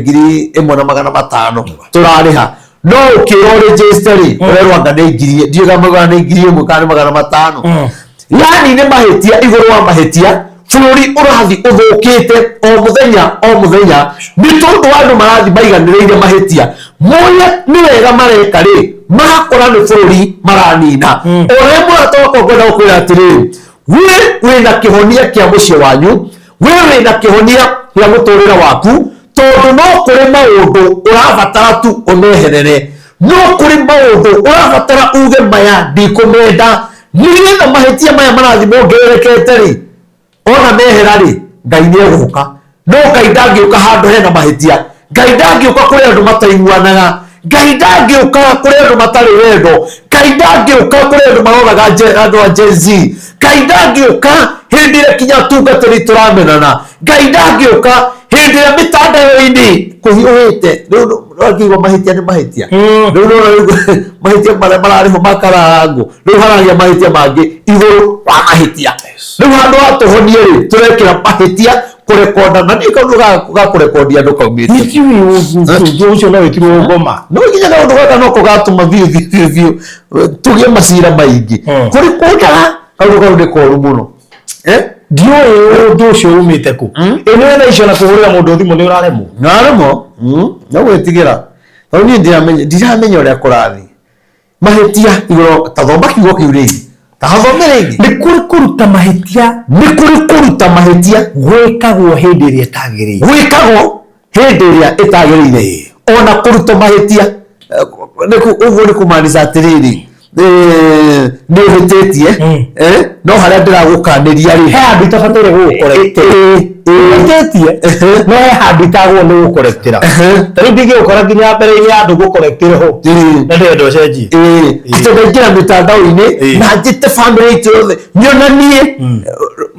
1500 tũrarĩha, no ũkĩrwo register rĩ, ũrerwo anga nĩ ngiri, ndiũĩ kana maugaga nĩ 1000 kana nĩ 500. Yani nĩ mahĩtia igũrũ wa mahĩtia. Bũrũri ũrathi ũthũkĩte o mũthenya o mũthenya nĩ tondũ wa andũ marathi maiganĩrĩire mahĩtia moya nĩ wega mareka rĩ, magakora nĩ bũrũri maranina. Ũrĩa mũrata wakwa ngwenda gũkwĩra atĩrĩrĩ, we wĩna kĩhonia kĩa mũciĩ wanyu, we wĩna kĩhonia kĩa mũtũrĩre waku, tondũ no kũrĩ maũndũ ũrabatara tu ũmeherere, no kũrĩ maũndũ ũrabatara uge maya ndikũmenda, nĩgetha mahĩtia maya marathiĩ mongererekete rĩ, ona mehera rĩ, Ngai nĩ egũka. No Ngai ndangĩũka handũ hena mahĩtia. Ngai ndangĩũka kũrĩ andũ mataiguanaga. Ngai ndangĩũka kũrĩ andũ matarĩ wendo. Ngai ndangĩũka kũrĩ andũ maroraga andũ a Gen Z. Ngai ndangĩũka hĩndĩ ĩrĩa kinya atungatĩri tũramenana. Ngai ndangĩũka hĩndĩ ĩrĩa mĩtandao-inĩ kũhiũhĩte. Rĩu ũrakĩigua mahĩtia nĩ mahĩtia. Rĩu nĩwona rĩu mahĩtia marĩa mararĩhwo makararangwo, rĩu haragĩa mahĩtia mangĩ igũrũ wa mahĩtia. Rĩu handũ ha tũhonie rĩ, tũrekĩra mahĩtia kũrekonda, na nĩ kaũndũ ga kũrekondi andũ kaumĩte. Ũndũ ũcio no wĩtirwo ngoma. No nginya kaũndũ gaka noko gatũma biũ biũ biũ biũ tũgĩe macira maingĩ. Kũrĩ kũndaga kaũndũ kau nĩ koru mũno. Ndiũĩ ũndũ ũcio umĩte kũ. Ĩ nĩ thaa icio na kũhũrĩra mũndũ thimũ nĩ ũraremwo. Naremwo no gwĩtigĩra, tondũ niĩ ndiramenya ũrĩa kũrathiĩ. Mahĩtia igũrũ, ta thoma kiugo kĩu rĩngĩ, ta hathome rĩngĩ. Nĩ kũrĩ kũruta mahĩtia. Nĩ kũrĩ kũruta mahĩtia. Gwĩkagwo hĩndĩ ĩrĩa ĩtagĩrĩire. Gwĩkagwo hĩndĩ ĩrĩa ĩtagĩrĩire. Ona kũruta mahĩtia ũguo nĩ kũmaanisha atĩrĩrĩ, nĩ ũhĩtĩtie, no harĩa ndĩragũkanĩria rĩ, he handũ itabataire gũgũkorektĩra. Ũhĩtĩtie, no he handũ itagwo nĩ gũkorektĩra. Ta rĩu ndingĩgũkora nginya mbere-inĩ ya andũ gũkorektĩre ho na ndĩrenda ũcenjie. Atĩ ndaingĩra mĩtandao-inĩ na njĩte bamĩrĩ itũ yothe nyonanie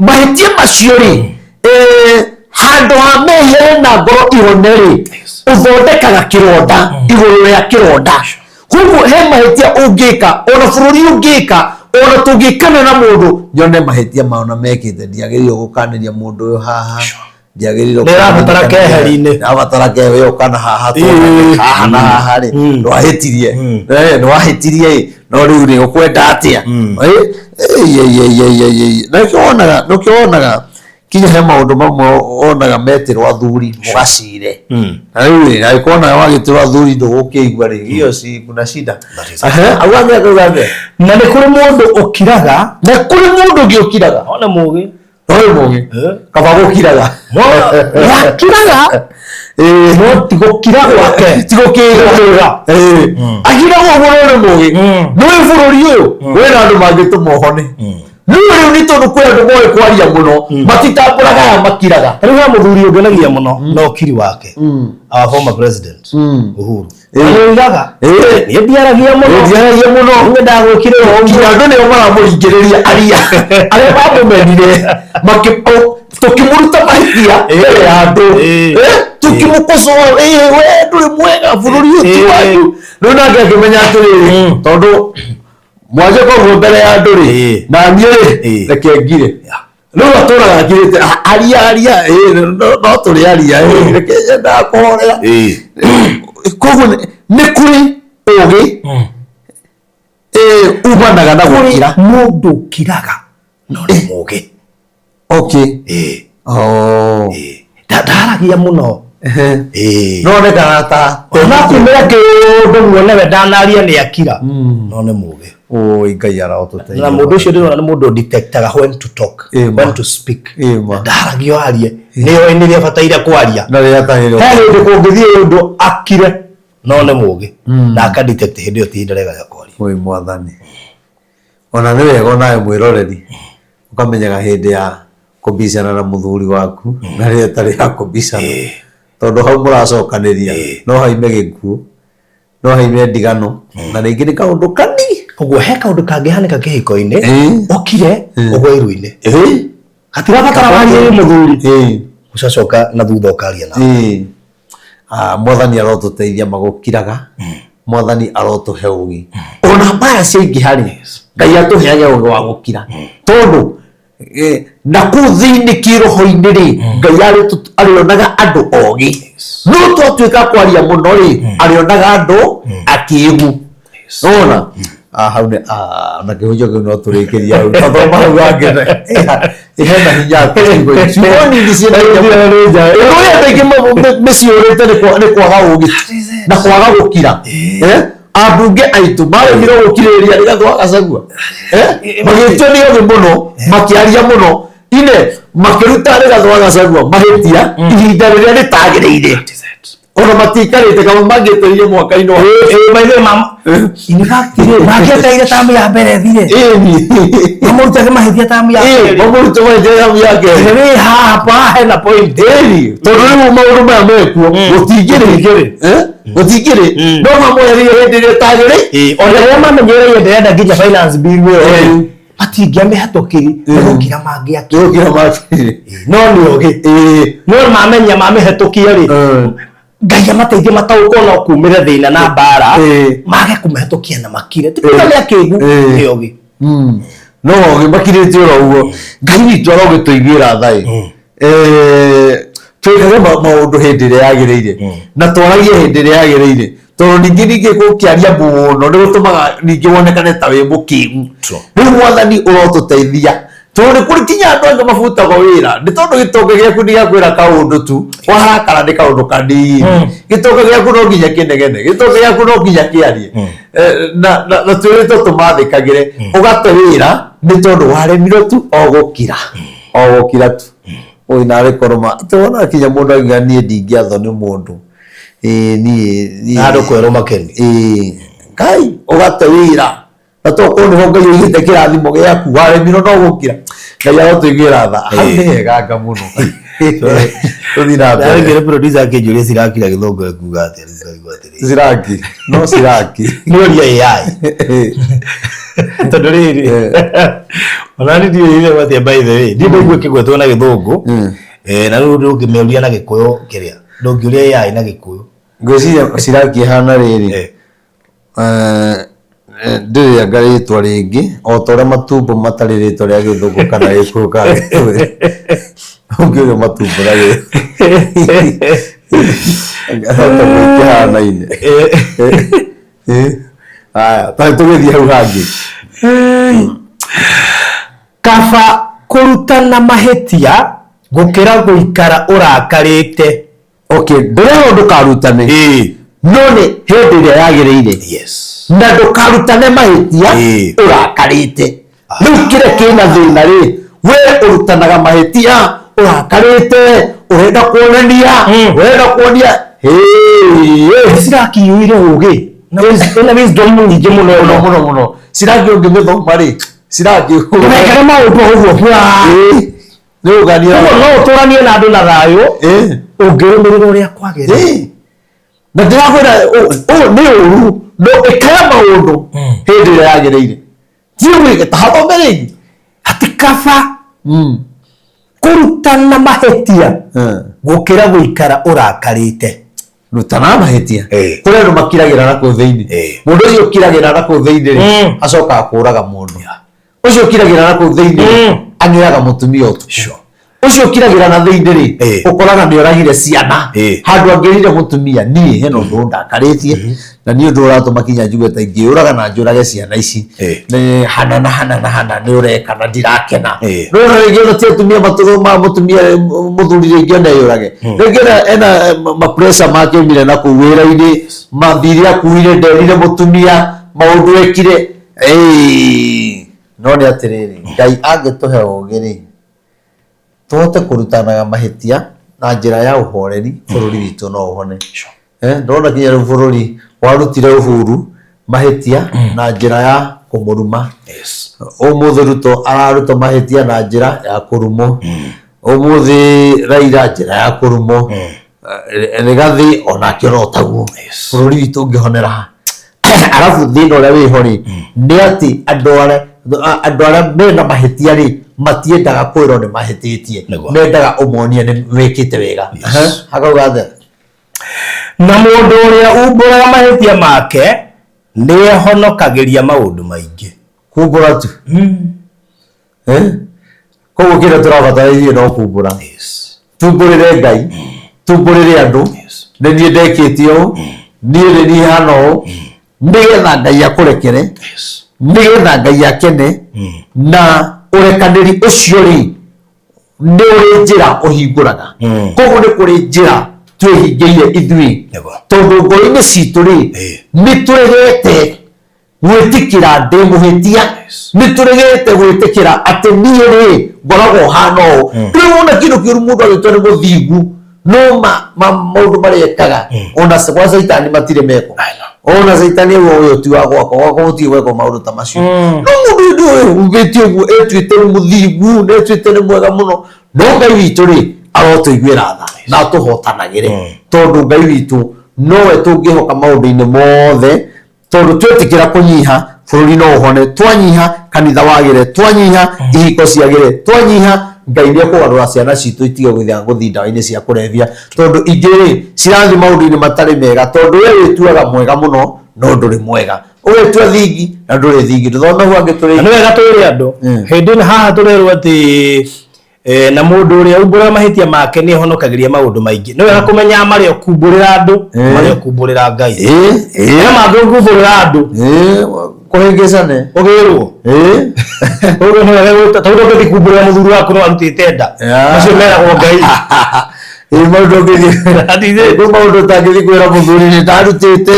mahĩtia macio rĩ, handũ ha mehere na ngoro ihone rĩ, ũthondekaga kĩronda igũrũ rĩa kĩronda. Koguo he mahĩtia ũngĩka, ona bũrũri ũngĩka, ona tũngĩkana na mũndũ, nyone mahĩtia mao na mekĩte, ndiagĩrĩirwo gũkanĩria mũndũ ũyũ haha, ndiagĩrĩirwo. Nĩ ĩrabatara keheri-inĩ. Ĩrabatara keheri kana haha tuonane haha na haha rĩ, nĩwahĩtirie, nĩwahĩtirie ĩ, no rĩu rĩ, ũkwenda atĩa? Ĩ, ĩ, ĩ, ĩ, ĩ, ĩ, ĩ. Na nĩkĩo wonaga, nĩkĩo wonaga kinya he maũndũ mamwe wonaga metĩrwo athuri mũgacire. Na rĩu rĩ, angĩkorwo nawe wagĩtĩrwo athuri ndũgũkĩigua rĩ, hiyo si kuna shida. Auga atĩa, auga atĩa? Na nĩ kũrĩ mũndũ ũkiraga. Na kũrĩ mũndũ ũngĩ ũkiraga. One mũgĩ. No wĩ mũgĩ kaba gũkiraga. Yakiraga, no ti gũkira gwake. Ti gũkĩra akiraga ũguo, no nĩ mũgĩ. Nĩ bũrũri ũyũ wĩna andũ mangĩtũma ũhone. Rĩu rĩu nĩ tondũ kwĩ andũ moĩ kwaria mũno, matitambũraga aya makiraga. Rĩu he mũthuri ũngenagia mũno na ũkiri wake, our former president Uhuru. Nĩoigaga, niĩ ndiaragia mũno. Ndiaragia mũno. Niĩ ndagwĩkire ũguo. Nginya andũ nĩo maramũringĩrĩria aria, arĩa mamũmenire tũkĩmũruta mahĩtia mbere ya andũ, tũkĩmũkocoa, we ndũrĩ mwega, bũrũri ũyũ ti wanyu. Rĩu nake akĩmenya atĩrĩrĩ, tondũ mwanje koguo mbere ya andũ rĩ, na niĩ rĩ, reke ngire. Rĩu atũraga akirĩte, aria aria, no tũrĩ aria, reke nyendaga kũhorera. Koguo nĩ kũrĩ ũgĩ umanaga na gũkira. Mũndũ ũkiraga no nĩ mũgĩ. Oh. Ndaragia mũno. No onekaga ta Ona kumĩra kĩũndũ muone we ndanaria, nĩ akira, no nĩ mũgĩ. Oi, Ngai arotũteithia. Na mũndũ ũcio ndĩrona nĩ mũndũ detectaga when to talk, when to speak. Ndaragia arie, nĩ oĩ nĩ rĩa bataire kwaria na rĩrĩa atagĩrĩirwo. He hĩndĩ kũngĩthiĩ ũndũ akire, no nĩ mũgĩ na aka detect hĩndĩ ĩyo ti ihinda rĩega rĩa kwaria. Oi mwathani, ona nĩ wega onawe mwĩroreri ũkamenyaga hĩndĩ ya kũbicana na mũthuri waku na rĩrĩa ĩtarĩ ya kũbicana, tondũ hau mũracokanĩria no haime gĩkuũ, no haime ndigano, na rĩngĩ nĩ kaũndũ kani. Ũguo he kaũndũ kangĩhanĩka kĩhiko-inĩ, ũkire ũgwe iru-inĩ, hatirabatara warie wĩ mũthuri, ũcacoka na thutha ũkaria na Ah, mwathani arotũteithia magũkiraga. Mwathani arotũhe ũgĩ ona mbara ciaingĩha rĩ, Ngai atũheage ũgĩ wa gũkira, tondũ na kũu thĩinĩ kĩroho-inĩ rĩ, Ngai arĩonaga andũ ogĩ, no twatuĩka kwaria mũno rĩ, arĩonaga andũ akĩgu. Ona hau nĩ na kĩhunjio kĩu no tũrĩkĩria hau, tathoma hau hangĩ hena hinya atĩ ciugo ici, ciugo nini ciĩna hinya mũno. Ũndũ ũrĩa andũ aingĩ meciũrĩte nĩ kwaga ũgĩ na kwaga gũkira. Ambunge aitũ maremirwo gũkirĩrĩria Rigathĩ wa Gachagua. Magĩtio nĩ ogĩ mũno, makĩaria mũno ine makĩruta Rigathĩ wa Gachagua mahĩtia ihinda rĩrĩa rĩtagĩrĩire, ona matiikarĩte kama mangĩetereire mwaka-inĩ wa By the way, in fact rĩ, mangĩetereire tamu ya mbere ĩthire, mamũrutage mahĩtia tamu ya kerĩ. Mamũrute mahĩtia tamu ya kerĩ. Rĩ haha pa hena point. Ĩni, tondũ rĩu maũndũ maya mekuo gũtingĩrĩ. Gũtingĩrĩ no mamweherie hĩndĩ ĩrĩa ĩtagĩrĩ. Ona rĩrĩa mamenyereire ndĩrenda nginya finance bill ĩyo rĩ, matingĩamĩhatũkiri nĩ gũkira mangĩakira. Gũkira makĩrĩ. No nĩ ũgĩ no mamenya mamĩhetũkia rĩ, Ngai amateithie mataũkwo no kumĩre thĩna na mbara, mage kũmĩhetũkia na makire. Ti kuga nĩ akĩgu, nĩ ũgĩ. No ogĩ makirĩte oro ũguo. Ngai witũ arogĩtũiguĩra tha ĩ. Twĩkage maũndũ hĩndĩ ĩrĩa yagĩrĩire na twaragie hĩndĩ ĩrĩa yagĩrĩire, tondũ ningĩ gũkĩaria mũno nĩ gũtũmaga ningĩ wonekane ta wĩ mũkĩgu. Rĩu Mwathani ũrotũteithia, tondũ nĩ kũrĩ kinya andũ angĩ mabutagwo wĩra nĩ tondũ gĩtonga gĩaku nĩ gĩakwĩra kaũndũ tu warakara nĩ kaũndũ kanini. Gĩtonga gĩaku no nginya kĩnegene, gĩtonga gĩaku no nginya kĩarie. Na twĩrĩtwo tũmathĩkagĩre. Ũgate wĩra nĩ tondũ waremirwo tu o gũkira, o gũkira tu. Oi narĩ korwo tũrona kinya mũndũ akiuga niĩ ndingĩathwo nĩ mũndũ. Ĩĩ niĩ Na andũ kwerwo makeni. Ĩĩ Ngai, ũgate wĩra na tokorwo nĩho Ngai oigĩte kĩrathimo gĩaku, waremirwo no gũkira. Ngai arotũiguĩra tha. Hau nĩ heganga mũno, tũthiĩ na mbere. Ndarĩ producer akĩnjũria ciraki na gĩthũngũ ekuga atĩa, rĩu ngaigua atĩrĩrĩ. Ciraki no ciraki. Nĩ ũria AI, tondũ rĩrĩ ona niĩ ndiũĩ ithe atĩa, by the way ndiĩ ndaigua ĩkĩgwetwo na gĩthũngũ. Na rĩu ndũngĩmĩũria na gĩkũyũ, kĩrĩa ndũngĩũria AI na gĩkũyũ. Ngwĩciria ciraki ĩhana rĩrĩ. Ndĩrĩ anga rĩtwa rĩngĩ o ta ũrĩa matumbo matarĩ rĩtwa rĩa gĩthũngũ kana gĩkũyũ kana gĩthweri. Ũngĩũria matumbo na gĩkĩhanaine. Haya, ta tũgĩthiĩ hau hangĩ. Kaba kũrutana mahĩtia gũkĩra gũikara ũrakarĩte. Okay, ndĩrerwo ndũkarutane, no nĩ hĩndĩ ĩrĩa yagĩrĩire. Na ndũkarutane mahĩtia ũrakarĩte. Rĩu kĩrĩa kĩna thĩna rĩ, we ũrutanaga mahĩtia ũrakarĩte, ũrenda kuonania, ũrenda kuonia. Hĩ. Cirakiyũire ũgĩ na ĩna wisdom nyingĩ mũno. Mũno mũno mũno. Ciraki ũngĩmĩthoma rĩ, ciraki Ndũgekage maũndũ ũguo bwa. Nĩ ũgania. Ũguo no ũtũranie na andũ na thayũ ũngĩrũmĩrĩra ũrĩa kwagĩrĩire. Na ndĩrakwĩra ũũ nĩ ũru, no ĩkaga maũndũ hĩndĩ ĩrĩa yagĩrĩire. Ti ũgwĩke ta hathome rĩngĩ. Atĩ kaba kũrutana mahĩtia gũkĩra gũikara ũrakarĩte. Rutana mahĩtia. Kũrĩ andũ makiragĩra na kũu thĩinĩ. Mũndũ ũcio ũkiragĩra na kũu thĩinĩ rĩ, acokaga kũraga mũndũ. Ũcio ũkiragĩra na kũu thĩinĩ rĩ, ang'eaga mũtumia ũtukũ. Ũcio ũkiragĩra na thĩinĩ rĩ, ũkoraga nĩ oragire ciana. Handũ angĩrire mũtumia, niĩ hena ũndũ ũndakarĩtie na niĩ ũndũ ũratũma kinya njigue ta ingĩũraga na njũrage ciana ici. Nĩ hana na hana na hana nĩ ũreka na ndirakena. No ona rĩngĩ ona ti atumia matũrũ ma mũtumia mũthuri rĩngĩ ona eyũrage. Rĩngĩ ona ena ma pressure make aumire na kũu wĩra-inĩ, mathirĩ akuire, nderire mũtumia, maũndũ ekire. No nĩ atĩrĩrĩ, Ngai angĩtũhe ũgĩ rĩ, tũhote kũrutanaga mahĩtia na njĩra ya ũhoreri, bũrũri witũ no ũhone. Ndĩrona kinya rĩu bũrũri warutire Uhuru mahĩtia na njĩra ya kũmũruma. Ũmũthĩ Ruto ararutwo mahĩtia na njĩra ya kũrumwo. Ũmũthĩ Raila njĩra ya kũrumwo. Rigathi onake no taguo. Bũrũri witũ ũngĩhonera ha? Arabu thĩna ũrĩa wĩho rĩ, nĩ atĩ andũ arĩa mena mahĩtia rĩ, matiendaga kwĩrwo nĩ mahĩtĩtie. Mendaga ũmonie nĩ wĩkĩte wega. Akauga atĩa? Na mũndũ ũrĩa umbũraga mahĩtia make nĩehonokagĩria maũndũ maingĩ. Kumbũra tu. Eh? Koguo kĩrĩa tũrabatara ithuĩ no kumbũra. Tumbũrĩre Ngai, tumbũrĩre andũ, nĩ niĩ ndekĩte ũũ, niĩ nĩ niĩ hana ũũ, nĩgetha Ngai akũrekere, nĩgetha Ngai akene, na ũrekanĩri ũcio rĩ, nĩ ũrĩ njĩra ũhingũraga. Koguo nĩ kũrĩ njĩra twĩhingĩire ithuĩ, tondũ ngoro-inĩ citũ rĩ, nĩ tũregete gwĩtĩkĩra ndĩ mũhĩtia, nĩ tũregete gwĩtĩkĩra atĩ niĩ rĩ ngoragwo hana ũũ. Rĩu wona kĩndũ kĩũru mũndũ agĩtwo nĩ mũthingu, no maũndũ marĩa ekaga ona gwa caitani matirĩ mekwo. Ona caitani auga ũyũ ti wa gwakwa, gwakwa gũtirĩ gwekwo maũndũ ta macio. No mũndũ ũyũ ndũĩ wĩhumbĩte ũguo, etuĩte nĩ mũthingu, na etuĩte nĩ mwega mũno, no Ngai witũ rĩ arotũiguĩra tha na atũhotanagĩre, tondũ Ngai witũ nowe tũngĩhoka maũndũ-inĩ mothe. Tondũ twetĩkĩra kũnyiha, bũrũri no ũhone. Twanyiha, kanitha wagĩre. Twanyiha, ihiko ciagĩre. Twanyiha, Ngai nĩ ekũgarũra ciana citũ itige gũthiĩ gũthiĩ ndawa-inĩ cia kũrebia. Tondũ ingĩ rĩ, cirathiĩ maũndũ-inĩ matarĩ mega. Tondũ we wĩtuaga mwega mũno, no ndũrĩ mwega. Ũgetua thingi, na ndũrĩ thingi. Tũthome hau angĩ tũrĩ. Na nĩ wega twĩre andũ, hĩndĩ ĩno haha tũrerwo atĩ na mũndũ ũrĩa umbũraga mahĩtia make nĩ ehonokagĩria maũndũ maingĩ. Nĩ wega kũmenya marĩa ũkumbũrĩra andũ, marĩa ũkumbũrĩra Ngai. Hena mangĩ ũkumbũrĩra andũ. Kũhĩngĩcane. Ũgĩrwo. Ũguo nĩ wega gwĩta, tondũ ndũngĩthiĩ kumbũrĩra mũthuri waku no arutĩte nda. Macio meragwo Ngai. Maũndũ ũngĩthiĩ. That is it. Kwĩ maũndũ ũtangĩthiĩ kwĩra mũthuri nĩ ndarutĩte.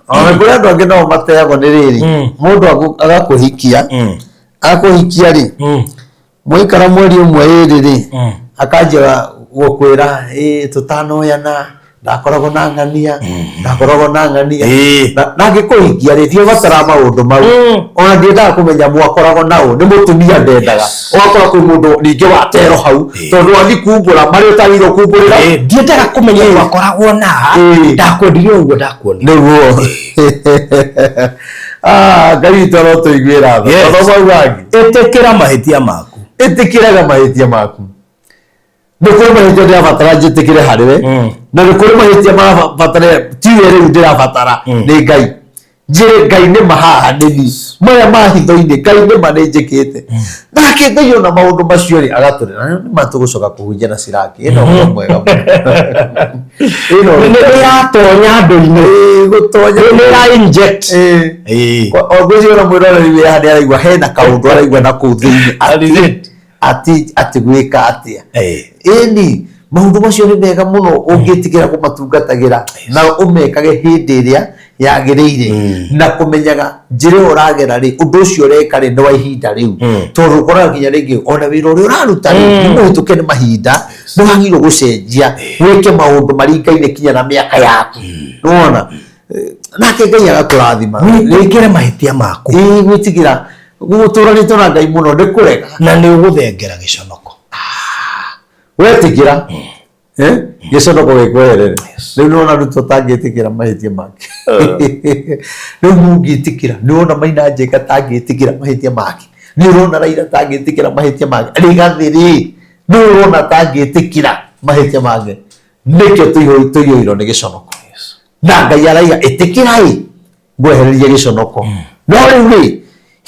Ona kũrĩ andũ angĩ nao mateagwo nĩ rĩrĩ. Mũndũ agakũhikia. Akũhikia rĩ, mwaikara mweri ũmwe ĩrĩ rĩ, akanjia gũkwĩra ĩ tũtanoyana ndakoragwo na ng'ania, ndakoragwo na ng'ania. Na angĩkũhikia rĩ, ndiobatara maũndũ mau. Ona ndiendaga kũmenya mwakoragwo nao, nĩ mũtumia ndendaga. Ũgakora kwĩ mũndũ ningĩ watero hau, tondũ wathiĩ kumbũra marĩa ũtagĩrĩirwo kumbũrĩra. Ndiendaga kũmenya mwakoragwo na, ndakwendire ũguo ndakuonire. Nĩguo. Ah, Ngai witũ arotũiguĩra tha. Yes. Tondũ mau mangĩ. Ĩtĩkĩra mahĩtia maku. Ĩtĩkĩraga mahĩtia maku. Nĩ kũrĩ mahĩtia ndĩrabatara njĩtĩkĩre harĩ we, na nĩ kũrĩ mahĩtia marabatara tiwe rĩu ndĩrabatara nĩ Ngai. Njĩre Ngai nĩ ma haha nĩ niĩ. Maya ma hitho-inĩ Ngai nĩ ma nĩ njĩkĩte. Nake Ngai ona maũndũ macio rĩ agatũrera. Nĩ ma tũgũcoka kũhunjia na Siraki. Ĩno ũhoro mwega mũno. Ĩno Nĩ ĩratonya andũ-inĩ. Gũtonya. Nĩ ĩra inject. O ngwĩciria ona mwĩroreri wĩ haha nĩ araigua hena kaũndũ araigua na kũu thĩinĩ. That is it. Atĩ atĩ gwĩka atĩa. Ĩni maũndũ macio nĩ mega mũno ũngĩtĩkĩra kũmatungatagĩra na ũmekage hĩndĩ ĩrĩa yagĩrĩire na kũmenyaga njĩra ĩyo ũragera rĩ, ũndũ ũcio ũreka rĩ nĩ wa ihinda rĩu, tondũ ũkoraga nginya rĩngĩ ona wĩra ũrĩa ũraruta rĩ nĩ mũhĩtũke nĩ mahinda, nĩ wagĩrĩirwo gũcenjia wĩke maũndũ maringaine kinya na mĩaka yaku. Nĩwona? Nake Ngai agakũrathima. Wĩtĩkĩre mahĩtia maku. Ĩĩ, gwĩtĩkĩra gũtũranĩtwo na Ngai mũno nĩ kũrega. Na nĩ ũgũthengera gĩconoko. Wetĩkĩra gĩconoko gĩkweherere. Rĩu nĩwona Ruto tangĩtĩkĩra mahĩtia make. Rĩu mũngĩtĩkĩra, nĩwona Maina Njenga tangĩtĩkĩra mahĩtia make. Nĩ ũrona Raila tangĩtĩkĩra mahĩtia make. Rigathĩ rĩ, nĩ ũrona tangĩtĩkĩra mahĩtia make. Nĩkĩo tũiyũirwo nĩ gĩconoko. Na Ngai araiga ĩtĩkĩrai ngwehererie gĩconoko. No rĩu rĩ,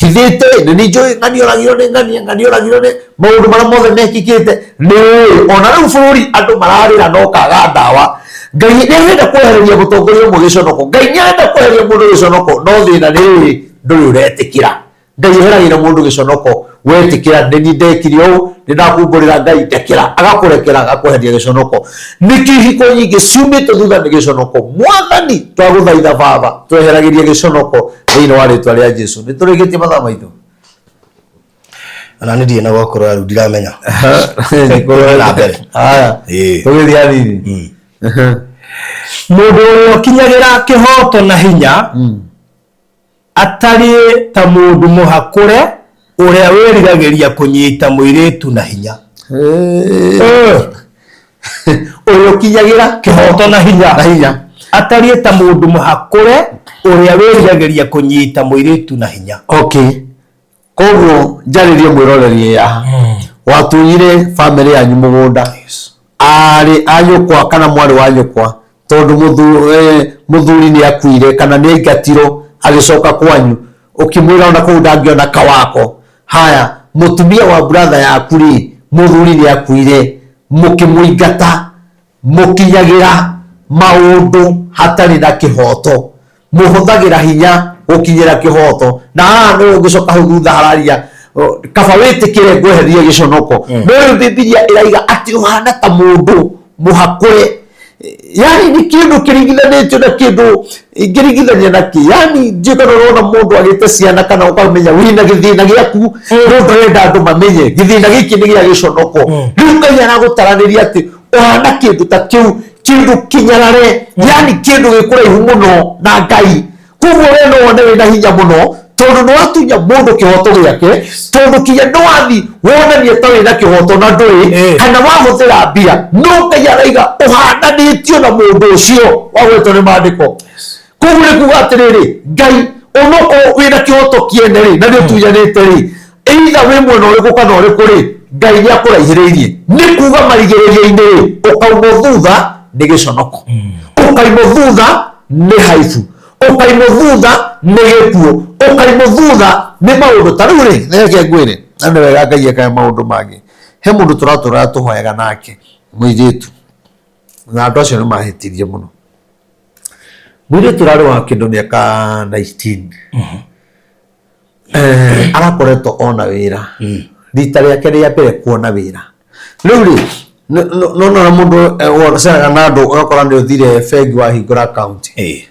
hithĩte nĩ niĩ njũĩ ng'ania ũragirwo nĩ ng'ania, ng'ania ũragirwo nĩ maũndũ marĩa mothe mekĩkĩte nĩ ũĩ. Ona rĩu bũrũri andũ mararĩra no kaga ndawa. Ngai nĩ arenda kwehereria mũtongoria ũmwe gĩconoko. Ngai nĩ arenda kwehereria mũndũ gĩconoko, no thĩna nĩ rĩrĩ, ndũrĩ ũretĩkĩra. Ngai eheragĩra mũndũ gĩconoko, wetĩkĩra nĩ niĩ ndekire ũũ, nĩ ndakumbũrĩra Ngai ndekera, agakũrekera agakweheria gĩconoko. Nĩkĩo ihiko nyingĩ ciumĩte thutha nĩ gĩconoko. Mwathani twagũthaitha Baba, tweheragĩrie gĩconoko thĩinĩ wa rĩtwa rĩa Jesu. Nĩ tũrĩkĩtie mathaa maitũ? Ona nĩ ndirĩ na gwa kũrora rĩu ndiramenya. Nĩ na mbere. Haya. Tũgĩthiĩ hanini. Mũndũ ũrĩa ũkinyagĩra kĩhooto na hinya atariĩ ta mũndũ mũhakũre ũrĩa wĩriragĩria kũnyita mũirĩtu na hinya. Ũrĩa ũkinyagĩra kĩhooto na hinya. Na hinya. Atariĩ ta mũndũ mũhakũre ũrĩa wĩriragĩria kũnyita mũirĩtu na hinya. Okay. Koguo njarĩrie mwĩroreri haha. Watunyire family yanyu mũgũnda. Aarĩ a nyũkwa kana mwarĩ wa nyũkwa, tondũ mũthuri nĩ akuire kana nĩ aingatirwo agĩcoka kwanyu, ũkĩmwĩra ona kũu ndangĩona kawako. Haya, mũtumia wa brother yaku rĩ, mũthuri nĩ akuire, mũkĩmũingata, mũkinyagĩra maũndũ hatarĩ na kĩhoto. Mũhũthagĩra hinya gũkinyĩra kĩhoto. Na haha nĩho ũngĩcoka hau thutha hararia kaba wĩtĩkĩre ngwehererie gĩconoko. No rĩu Bibilia ĩraiga atĩ ũhana ta mũndũ mũhakũre. Yani nĩ kĩndũ kĩringithanĩtio na kĩndũ ingĩringithania na kĩ. Yani ndiũĩ kana ũrona mũndũ agĩte ciana kana ũkamenya wĩna gĩthĩna gĩaku no ndũrenda andũ mamenye gĩthĩna gĩkĩ nĩ gĩa gĩconoko. Rĩu Ngai aragũtaranĩria atĩ ũhana kĩndũ ta kĩu, kĩndũ kĩnyarare, yani kĩndũ gĩ kũraihu mũno na Ngai. Koguo we no wone wĩna hinya mũno tondũ nĩ watunya mũndũ kĩhoto gĩake, tondũ kinya nĩ wathi wonanie ta wĩna kĩhoto na ndũrĩ, kana wahũthĩra mbia, no Ngai araiga ũhananĩtio na mũndũ ũcio wagwetwo nĩ maandĩko. Koguo nĩ kuga atĩrĩrĩ, Ngai onokorwo wĩna kĩhoto kĩene rĩ, na nĩ ũtunyanĩte rĩ, either wĩ mwena ũrĩkũ kana ũrĩkũ rĩ, Ngai nĩ akũraihĩrĩirie. Nĩ kuga marigĩrĩrio-inĩ rĩ, ũkaumwo thutha nĩ gĩconoko, ũkaumwo thutha nĩ haibu, ũkaimwo thutha nĩ gĩkuũ, ũkaimwo thutha nĩ maũndũ ta rĩu rĩ, reke ngwĩre, na nĩ wega Ngai ekaga maũndũ mangĩ. He mũndũ tũratũraga tũhoyaga nake, mũirĩtu, na andũ acio nĩ mahĩtirie mũno. Mũirĩtu ũrarĩ wa kĩndũ mĩaka 19, arakoretwo ona wĩra, rita rĩake rĩa mbere kuona wĩra. Rĩu rĩ, nona mũndũ ũceraga na andũ ũgakora nĩ ũthire bengi wahingũra akaunti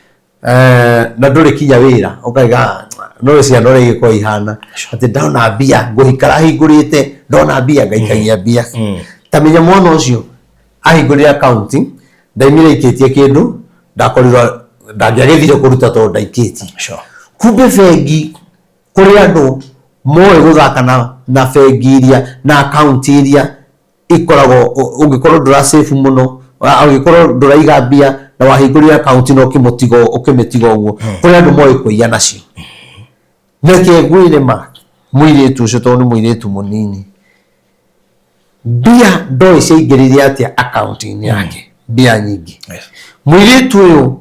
na ndũrĩ kinya wĩra, ũkaiga no ciana ũrĩa igĩkorwo ihana atĩ ndona mbia ngũikara hingũrĩte, ndona mbia ngaikagia mbia. Ta menya mwana ũcio ahingũrire akaunti, ndaimire aikĩtie kĩndũ, ndakorirwo ndangĩagĩthire kũruta tondũ ndaikĩtie. Kumbe bengi kũrĩ andũ moĩ gũthaka na bengi iria na akaunti iria ikoragwo, ũngĩkorwo ndũra save mũno, ũngĩkorwo ndũraiga mbia na wahingũrire akaunti na ũkĩmĩtiga ũguo, kũrĩ andũ moĩ kũiya nacio. Reke ngwĩre ma, mũirĩtu ũcio tondũ nĩ mũirĩtu mũnini, mbia ndoĩ ciaingĩrire atĩa akaunti-inĩ yake, mbia nyingĩ. Mũirĩtu ũyũ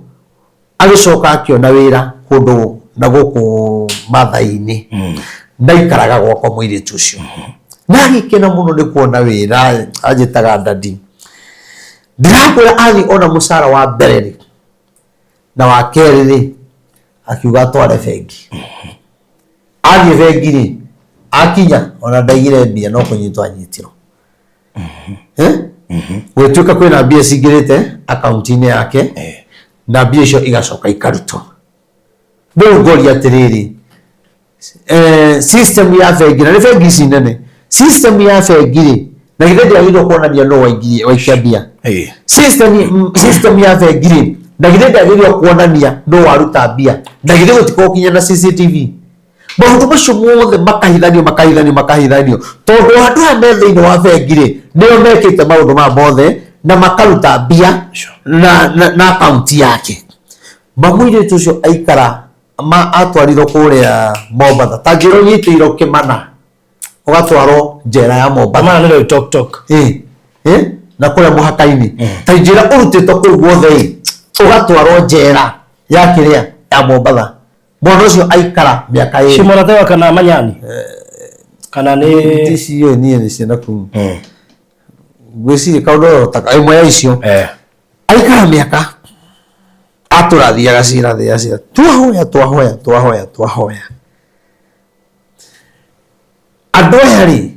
agĩcoka akĩona wĩra kũndũ na gũkũ Mathai-inĩ, ndaikaraga gwakwa mũirĩtu ũcio, na agĩkena mũno nĩ kuona wĩra, anjĩtaga dadi. Ndĩrakwĩra athiĩ ona mũcara wa mbere rĩ, na wa kerĩ rĩ, akiuga atware bengi. Athiĩ bengi rĩ, akinya ona ndaigire mbia no kũnyitwo anyitirwo. Gũgĩtuĩka kwĩna mbia cingĩrĩte akaunti-inĩ yake, na mbia icio igacoka ikarutwo. Rĩu ngoria atĩrĩrĩ, system ya bengi, na nĩ bengi ici nene, system ya bengi rĩ, na githĩ ndĩagĩrĩirwo kuonania nũ waikia mbia? System ya bengi rĩ, na githĩ ndĩagĩrĩirwo kuonania nũ waruta mbia? Na githĩ gũtikoragwo kinya na CCTV? Maũndũ macio mothe makahithanio, makahithanio, makahithanio, tondũ andũ aya me thĩinĩ wa bengi rĩ, nĩo mekĩte maũndũ maya mothe na makaruta mbia na akaunti yake. Mamũirĩtu ũcio aikara ma atwarirwo kũrĩa Mombatha, ta njĩra ũnyitĩirwo kĩmana ũgatwarwo njera ya Mombatha. Kĩmana nĩ Loitoktok. Na kũrĩa mũhaka-inĩ. Ta njĩra ũrutĩtwo kũu guothe ĩ, ũgatwarwo njera ya kĩrĩa ya Mombatha. Mwana ũcio aikara mĩaka ĩrĩ. Shimo kana Manyani? Kana nĩ Icio niĩ nĩ ciana kuu. Ngwĩciria kaũndũ ta ĩmwe ya icio. Aikara mĩaka atũrathiaga cira thĩa cira. Twahoya, twahoya, twahoya, twahoya. Andũ aya rĩ,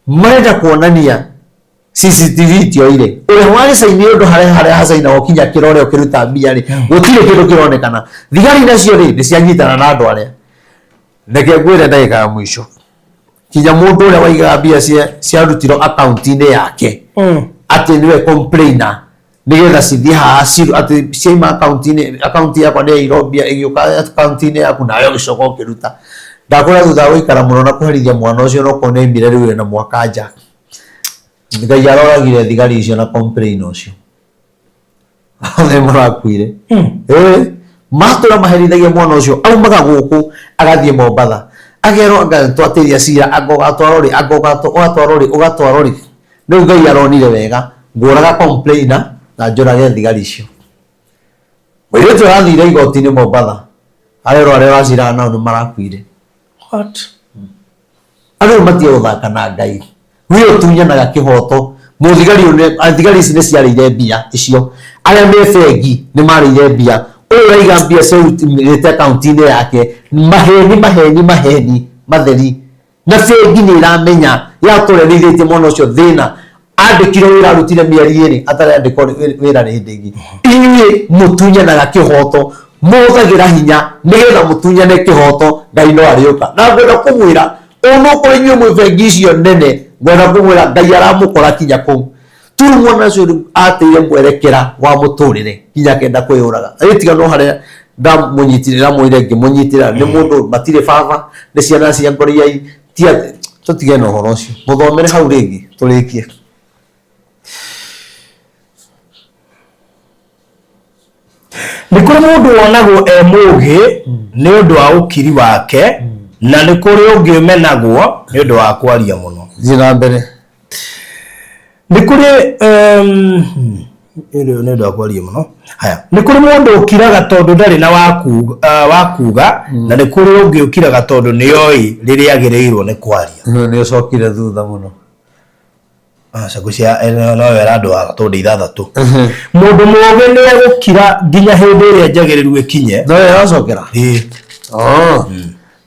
marenda kuonania CCTV tioire. Ũrĩa wagĩcainire ũndũ harĩa harĩa hacainagwo kinya kĩrore ũkĩruta mbia rĩ, gũtirĩ kĩndũ kĩronekana. Thigari nacio rĩ, nĩ cianyitana na andũ arĩa. Reke ngwĩre ndagĩka ya mũico. Kinya mũndũ ũrĩa waigaga mbia ciarutirwo akaunti-inĩ yake, atĩ nĩwe complainer, nĩgetha cithiĩ haha atĩ ciaima akaunti-inĩ, akaunti yakwa nĩ yairwo mbia ĩgĩũka akaunti-inĩ yaku nawe ũgĩcoka ũkĩruta. Ndakwĩra thutha wa gũikara mũno na kũherithia mwana ũcio no korwo nĩ aimire rĩu ena mwaka nja. Ngai aroragire thigari icio na complainer ũcio. Othe marakuire. Matũra maherithagia mwana ũcio, aumaga gũkũ agathiĩ Mombatha. Agerwo anga twatĩria cira, anga ũgatwarwo rĩ, anga ũgatwarwo rĩ, ũgatwarwo rĩ. Rĩu Ngai aronire wega. Ngũraga complainer na njũrage thigari icio. Mũirĩtu arathire igoti-inĩ Mombatha, arerwo arĩa ũraciraga nao nĩ marakuire. What? Andũ matige gũthaka na Ngai. We ũtunyanaga kĩhoto. Mũthigari ũyũ thigari ici nĩ ciarĩire mbia icio. Arĩa me bengi nĩ marĩire mbia. Ũyũ ũraiga mbia ciarutĩte akaunti-inĩ yake. Maheni, maheni, maheni matheri. Na bengi nĩ ĩramenya yatũra nĩ ithĩtie mwana ũcio thĩna. Andĩkirwo wĩra arutire mĩeri ĩrĩ atarĩ andĩkwo wĩra hĩndĩ ĩngĩ. Inyuĩ mũtunyanaga kĩhoto, mũhũthagĩra hinya nĩgetha mũtunyane kĩhoto, Ngai no arĩũka. Na ngwenda kũmwĩra onokorwo inyuĩ mwĩ bengi icio nene, ngwenda kũmwĩra Ngai aramũkora kinya kũu. Tu mwana ũcio rĩu ateire mwerekera wa mũtũrĩre kinya akenda kwĩyũraga. Agĩtiga no harĩa ndamũnyitire ndamwĩrire ngĩmũnyitĩra nĩ mũndũ matirĩ baba, nĩ ciana cia ngoriai, ti atĩ tũtige na ũhoro ũcio. Mũthomere hau rĩngĩ tũrĩkie. Nĩ kũrĩ mũndũ wonagwo e mũũgĩ nĩ ũndũ wa ũkiri wake, na nĩ kũrĩ ũngĩ ũmenagwo nĩ ũndũ wa kwaria mũno. Thiĩ na mbere. Nĩ kũrĩ nĩ ũndũ wa kwaria mũno. Haya, nĩ kũrĩ mũndũ ũkiraga tondũ ndarĩ na wa kuuga, na nĩ kũrĩ ũngĩ ũkiraga tondũ nĩ oĩ rĩrĩa agĩrĩirwo nĩ kwaria. Nĩ ũcokire thutha mũno. Aca ngwĩciria no wera andũ a tondũ ithathatũ. Mũndũ mũũgĩ nĩ egũkira nginya hĩndĩ ĩrĩa njagĩrĩru ĩkinye. No ĩracokera? Ĩĩ. Oh.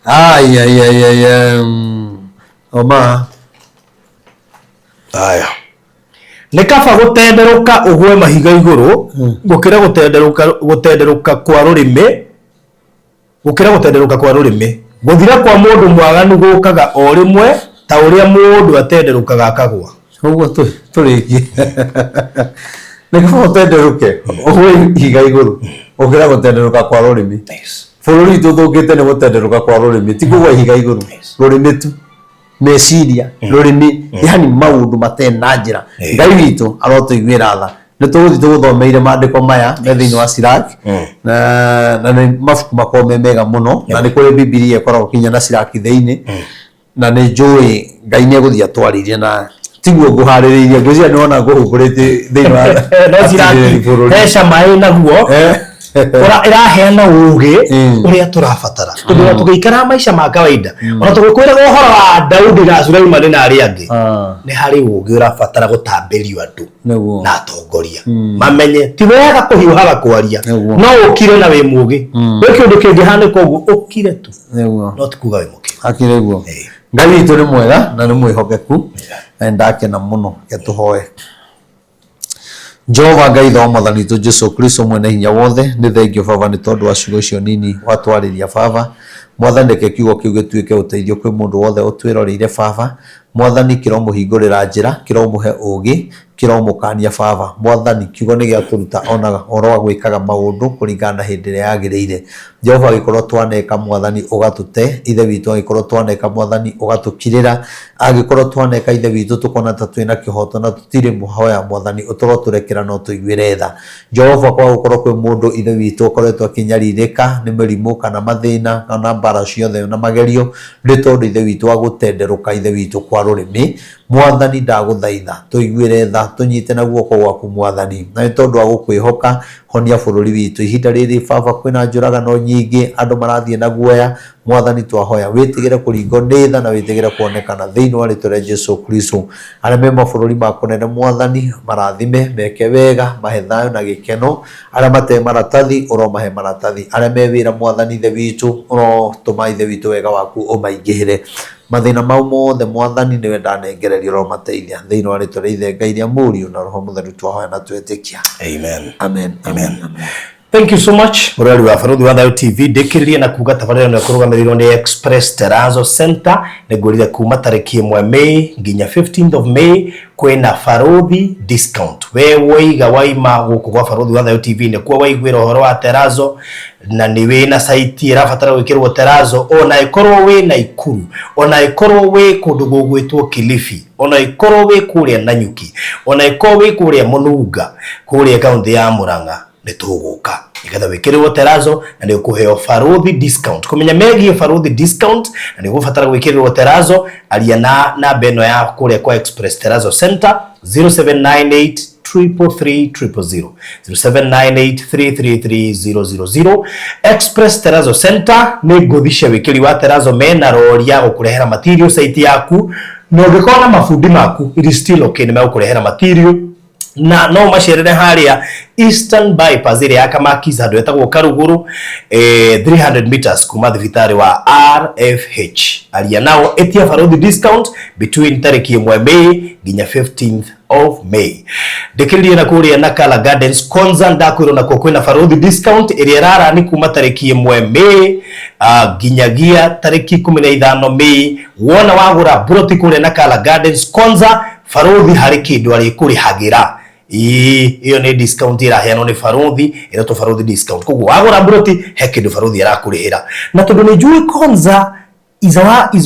Ai ai ai ai. Oma. Haya. Nĩ kaba gũtenderũka ũgwe mahiga igũrũ gũkĩra gũtenderũka gũtenderũka kwa rũrĩmĩ gũkĩra gũtenderũka kwa rũrĩmĩ. Gũthira kwa mũndũ mwaganu gũũkaga o rĩmwe ta ũrĩa mũndũ atenderũkaga akagũa. Ũguo tũrĩkie. Nĩ kaba ũtenderũke ũgwe ihiga igũrũ gũkĩra gũtenderũka kwa rũrĩmĩ. Bũrũri witũ ũthũkĩte nĩ gũtenderũka kwa rũrĩmĩ, ti kũgwa ihiga igũrũ, rũrĩmĩ tu. Meciria, rũrĩmĩ, yani maũndũ matarĩ na njĩra. Ngai witũ arotũiguĩra tha. Nĩ tũgũthiĩ tũgũthomeire maandĩko maya me thĩinĩ wa Sirach, na nĩ mabuku makoragwo me mega mũno, na nĩ kũrĩ Bibilia ĩkoragwo kinya na Sirach thĩinĩ, na nĩ njũĩ Ngai nĩ egũthiĩ atwarĩirie na tiguo ngũharĩrĩirie, ngwĩciria nĩ wona ngũhũngũrĩtie thĩinĩ wa No Sirach bũrũri. he cama ĩ naguo. Ĩraheana ũgĩ ũrĩa tũrabatara tondũ ona tũgĩikara maica ma kawaida, ona tũgĩkwĩraga ũhoro wa Daudi na Suleimani na arĩa angĩ, nĩ harĩ ũgĩ ũrabatara gũtambĩrio andũ na atongoria mamenye ti wega kũhiũhaga kwaria, no ũkire na wĩ mũgĩ. Gwĩ kĩũndũ kĩngĩhanĩka ũguo ũkire tu, no ti kuga wĩ mũkĩgu. Akire guo. Ngai witũ nĩ mwega na nĩ mwĩhokeku, na nĩndakena mũno. Reke tũhoe. Jehova Ngai Ithe wa Mwathani witũ Jesu Kristo mwene hinya wothe, nĩ thengio Baba nĩ tondũ wa ciugo icio nini watwarĩria Baba. Mwathani reke kiugo kĩu gĩtuĩke ũteithio kwĩ mũndũ wothe ũtwĩroreire Baba. Mwathani kĩromũhingũrĩra njĩra, kĩromũhe ũgĩ, kĩromũkania Baba. Mwathani kiugo nĩ gĩatũruta ona ũhoro wa gwĩkaga maũndũ kũringana na hĩndĩ ĩrĩa yagĩrĩire. Jehova angĩkorwo twaneka Mwathani ũgatũte, Ithe witũ angĩkorwo twaneka Mwathani ũgatũkirĩra, angĩkorwo twaneka Ithe witũ tũkona ta twĩna kĩhoto na tũtirĩ mũhoya Mwathani ũtũrotũrekera na ũtũiguĩre tha. Jehova kwaga gũkorwo kwĩ mũndũ Ithe witũ ũkoretwo akĩnyarirĩka nĩ mĩrimũ kana mathĩna kana mbara ciothe na magerio nĩ tondũ Ithe witũ wa gũtenderũka Ithe witũ kwa rũrĩmĩ. Mwathani ndagũthaitha tũiguĩre tha, tũnyite na guoko gwaku Mwathani, na nĩ tondũ wa gũkwĩhoka honia bũrũri witũ. Ihinda rĩrĩ Baba kwĩna njũragano nyingĩ, andũ marathiĩ na guoya, Mwathani twahoya wĩtigĩre kũringwo nĩ tha na wĩtigĩre kuonekana thĩinĩ wa rĩtwa rĩa Jesu Kristo. Arĩa me mabũrũri ma kũnene Mwathani marathime, meke wega, mahe thayũ na gĩkeno. Arĩa mate maratathi ũromahe maratathi. Arĩa me wĩra Mwathani Ithe witũ ũrotũma Ithe witũ wega waku ũmaingĩhĩre. Mathĩna mau mothe Mwathani nĩwe ndanengereria ũromateithia thĩinĩ wa rĩtwa rĩa Ithe Ngai rĩa Mũriũ na Roho Mũtheru twahoya na twetĩkia. Amen. Amen. Amen. Amen. Thank you so much mũrori wa Barũthi wa Thayũ TV. Ndĩkĩrĩrie na kuga tabarĩra ĩno ĩkũrũgamĩrĩirwo nĩ Express Terrazzo Center. Nĩ ngwĩrire kuma tarĩki 1 May nginya 15th of May kwĩna Barũthi discount. We woiga waima gũkũ gwa Barũthi wa Thayũ TV nĩkuo waiguĩra ũhoro wa Terrazzo na nĩ wĩna site ĩrabatara gwĩkĩrwo Terrazzo, ona ĩkorwo wĩ Naikuru, ona ĩkorwo wĩ kũndũ gũgwĩtwo Kilifi, ona ĩkorwo wĩ kũrĩa Nanyuki, ona ĩkorwo wĩ kũrĩa Mũnunga, kũrĩa kaũntĩ ya Murang'a, nĩ tũgũka nĩgetha wĩkĩrĩrwo terazo na nĩ ũkũheo barũthi discount. Kũmenya megiĩ barũthi discount na nĩ ũgũbatara gwĩkĩrĩrwo terazo, aria na namba ĩno ya kũrĩa kwa Express Terrazzo Center 0798. 333 000, 0798 333 000. Express Terrazzo Center nĩ ngũthi cia wĩkĩri wa terrazzo mena rori ya gũkũrehera material site yaku, na ũngĩkorwo na mabundi maku it is still okay, nĩ megũkũrehera material na no macerere haria Eastern Bypass ĩrĩa ya Kamakis handũ etagwo Karuguru, 300 meters kuma thibitarĩ wa RFH. Aria nao etia barothi discount between tarĩki 1 May nginya 15th of May. Ndĩkĩrĩrie na kũrĩa Nakala Gardens Konza, ndakwĩrwo nakuo kwĩna barothi discount ĩrĩa ĩrarani kuma tarĩki 1 May nginyagia tarĩki 15 May. Wona wagũra broti kũrĩa Nakala Gardens Konza, barothi harĩ kĩndũ arĩkũrĩhagĩra. Iyo nĩ discount ĩraheanwo nĩ barothi, ĩretwo barothi discount. Koguo wagũra broti he kĩndũ barothi arakũrĩhĩra. Na tondũ nĩ njũĩ Konza is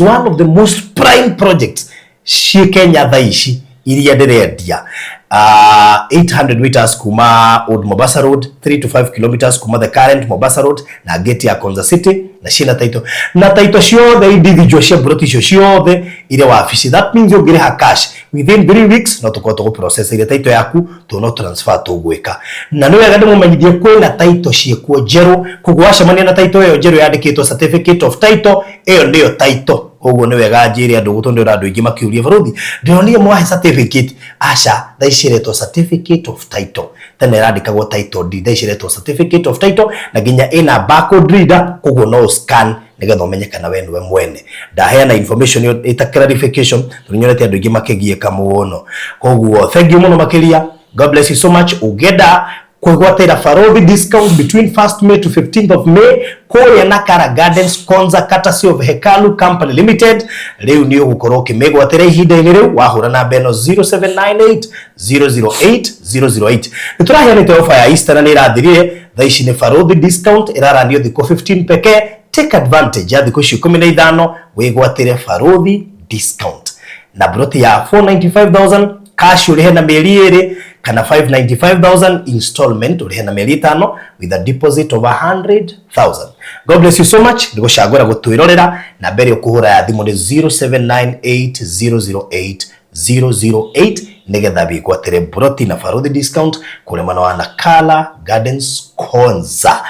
one of the most prime projects ciĩ Kenya thaa ici iria ndĩrendia. 800 meters kuma Old Mombasa Road, 3 to 5 kilometers kuma the current Mombasa Road na gate ya Konza City, na ciĩna title na title ciothe individual cia broti icio ciothe irĩ wabici. That means ũngĩrĩha cash within 3 weeks no tũkorwo tũgũprocess ile title yaku, no transfer tũgwĩka. Na nĩ wega ndĩmũmenyithie kwĩna title ciĩkuo njerũ, koguo wacemania na title ĩyo njerũ yandĩkĩtwo certificate of title, ĩyo nĩyo title. Koguo nĩ wega njĩre andũ, tondũ ndĩrona andũ aingĩ makĩũria barothi ndĩronire mwahe certificate. Aca, thaa ici ĩretwo certificate of title, tene ĩrandĩkagwo title deed, thaa ici ĩretwo certificate of title, na nginya ĩna barcode reader, koguo no scan nĩgetha ũmenye kana we nĩwe mwene. Ndaheana information ĩyo ĩta clarification tondũ nyonete andũ aingĩ makĩgiĩka mũno. Koguo thank you mũno makĩria, God bless you so much. Ũngĩenda kwĩgwatĩra barothi discount between 1st May to 15th of May kũrĩa Nakala Gardens Konza, courtesy of Hekalu Company Limited, rĩu nĩ ũgũkorwo ũkĩmĩgwatĩra ihinda-inĩ rĩu wahũra namba ĩno 0798 008 008. Nĩ tũraheanĩte offer ya Easter na nĩ ĩrathirire. Thaa ici nĩ barothi discount ĩraranio thikũ 15 pekee. Take advantage ya thikũ icio 15 wĩgwatĩre barothi discount na broti ya 495,000 cash ũrĩhe na mĩeri ĩrĩ, kana 595,000 installment ũrĩhe na mĩeri 5 with a deposit of 100,000. God bless you so much. Ndigũcagũra gũtwĩrorera. Na mbere ũkũhũra ya thimũ nĩ 0798 008 008 nĩgetha wĩgwatĩre broti na barothi discount kũrĩa mwena wa Nakala Gardens Konza.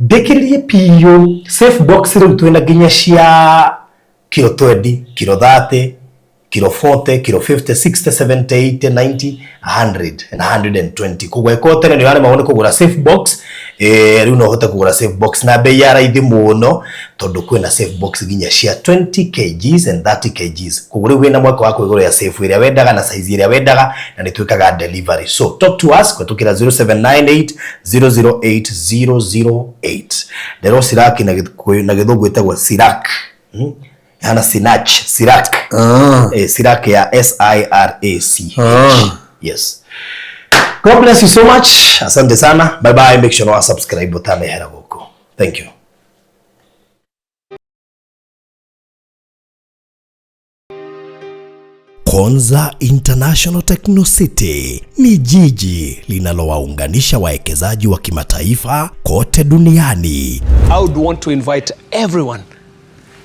Ndĩkĩrĩrie piũ safe box rĩu twĩna nginya cia kilo 20, kilo 30, kilo 40, kilo 50, 60, 70, 80, 90, 100 na 120. Koguo ĩkorwo tene nĩ ũraremagwo nĩ kũgũra safe box, rĩu no ũhote kũgũra safe box na bei ya raithi mũno, tondũ kwĩna safe box nginya cia 20 kgs and 30 kgs. Koguo rĩu wĩna mweke wa kwĩgũrĩra safe ĩrĩa wendaga na size ĩrĩa wendaga, na nĩ twĩkaga delivery. So talk to us kũhetũkĩra 0798 008 008. Ndero Sirak na gĩthũngũ ĩtagwo Sirak. Hana Sinach, Sirak. Sirak ya S-I-R-A-C-H. Yes. God bless you so much. Asante sana. Bye bye. Make sure you subscribe utanehera gũkũ. Thank you. Konza International Techno City ni jiji linalowaunganisha wawekezaji wa kimataifa kote duniani. I would want to invite everyone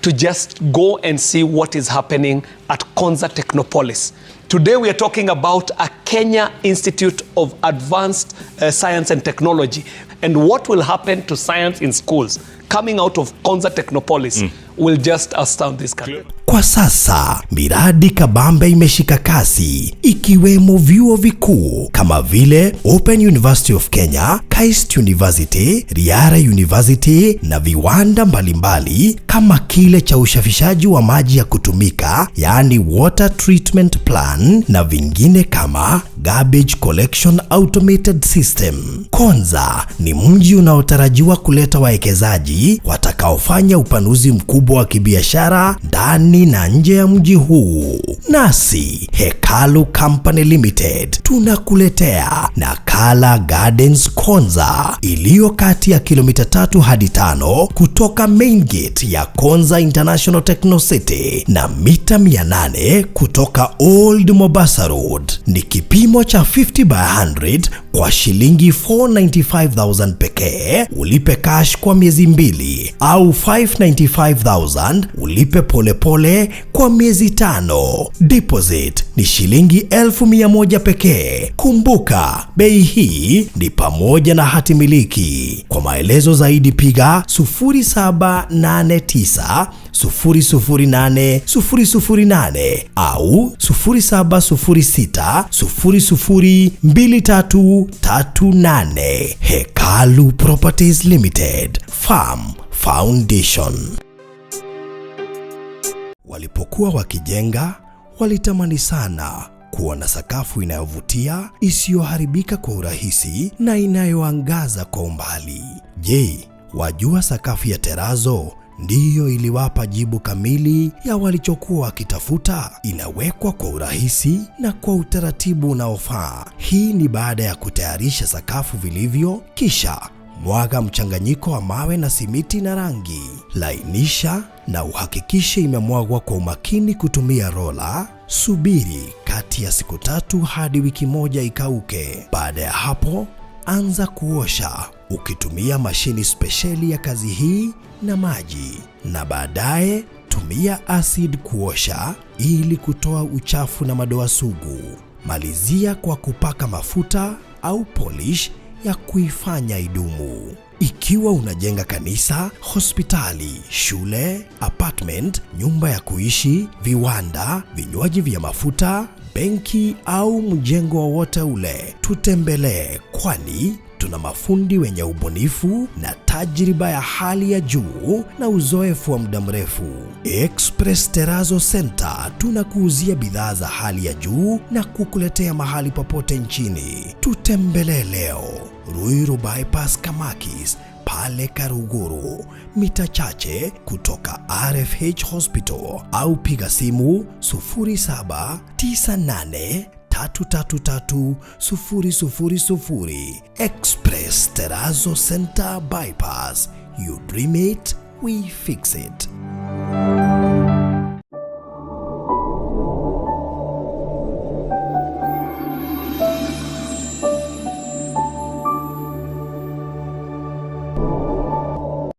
to just go and see what is happening at Konza Technopolis. Today we are talking about a Kenya Institute of Advanced Science and Technology, and what will happen to science in schools coming out of Konza Technopolis will just astound this country. Kwa sasa miradi kabambe imeshika kasi, ikiwemo vyuo vikuu kama vile Open University of Kenya, KAIST University, Riara University na viwanda mbalimbali kama kile cha usafishaji wa maji ya kutumika, yaani water treatment plan, na vingine kama garbage collection automated system. Konza ni mji unaotarajiwa kuleta wawekezaji watakaofanya upanuzi mkubwa wa kibiashara ndani na nje ya mji huu. Nasi Hekalu Company Limited tunakuletea Nakala Gardens Konza. Konza iliyo kati ya kilomita 3 hadi 5 kutoka main gate ya Konza International Techno City na mita 800 kutoka Old Mombasa Road. Ni kipimo cha 50 by 100 kwa shilingi 495,000 pekee, ulipe cash kwa miezi 2, au 595,000 ulipe polepole kwa miezi 5. Deposit ni shilingi 1,100 pekee. Kumbuka, bei hii ni pamoja na hati miliki. Kwa maelezo zaidi piga 0789 008 008 au 0706 002338. Hekalu Properties Limited, Farm Foundation. Walipokuwa wakijenga, walitamani sana kuwa na sakafu inayovutia, isiyoharibika kwa urahisi na inayoangaza kwa umbali. Je, wajua sakafu ya terazo ndiyo iliwapa jibu kamili ya walichokuwa wakitafuta? Inawekwa kwa urahisi na kwa utaratibu unaofaa. Hii ni baada ya kutayarisha sakafu vilivyo, kisha mwaga mchanganyiko wa mawe na simiti na rangi. Lainisha na uhakikishe imemwagwa kwa umakini kutumia rola. Subiri kati ya siku 3 hadi wiki 1 ikauke. Baada ya hapo, anza kuosha ukitumia mashini spesheli ya kazi hii na maji, na baadaye tumia acid kuosha ili kutoa uchafu na madoa sugu. Malizia kwa kupaka mafuta au polish ya kuifanya idumu. Ikiwa unajenga kanisa, hospitali, shule, apartment, nyumba ya kuishi, viwanda, vinywaji vya mafuta, benki au mjengo wowote ule, tutembelee, kwani tuna mafundi wenye ubunifu na tajriba ya hali ya juu na uzoefu wa muda mrefu. Express Terrazzo Center tunakuuzia bidhaa za hali ya juu na kukuletea mahali popote nchini. Tutembelee leo Ruiru Bypass Kamakis pale Karuguru, mita chache kutoka RFH Hospital, au piga simu 0798 333 000. Express Terrazzo Center Bypass. You dream it, we fix it.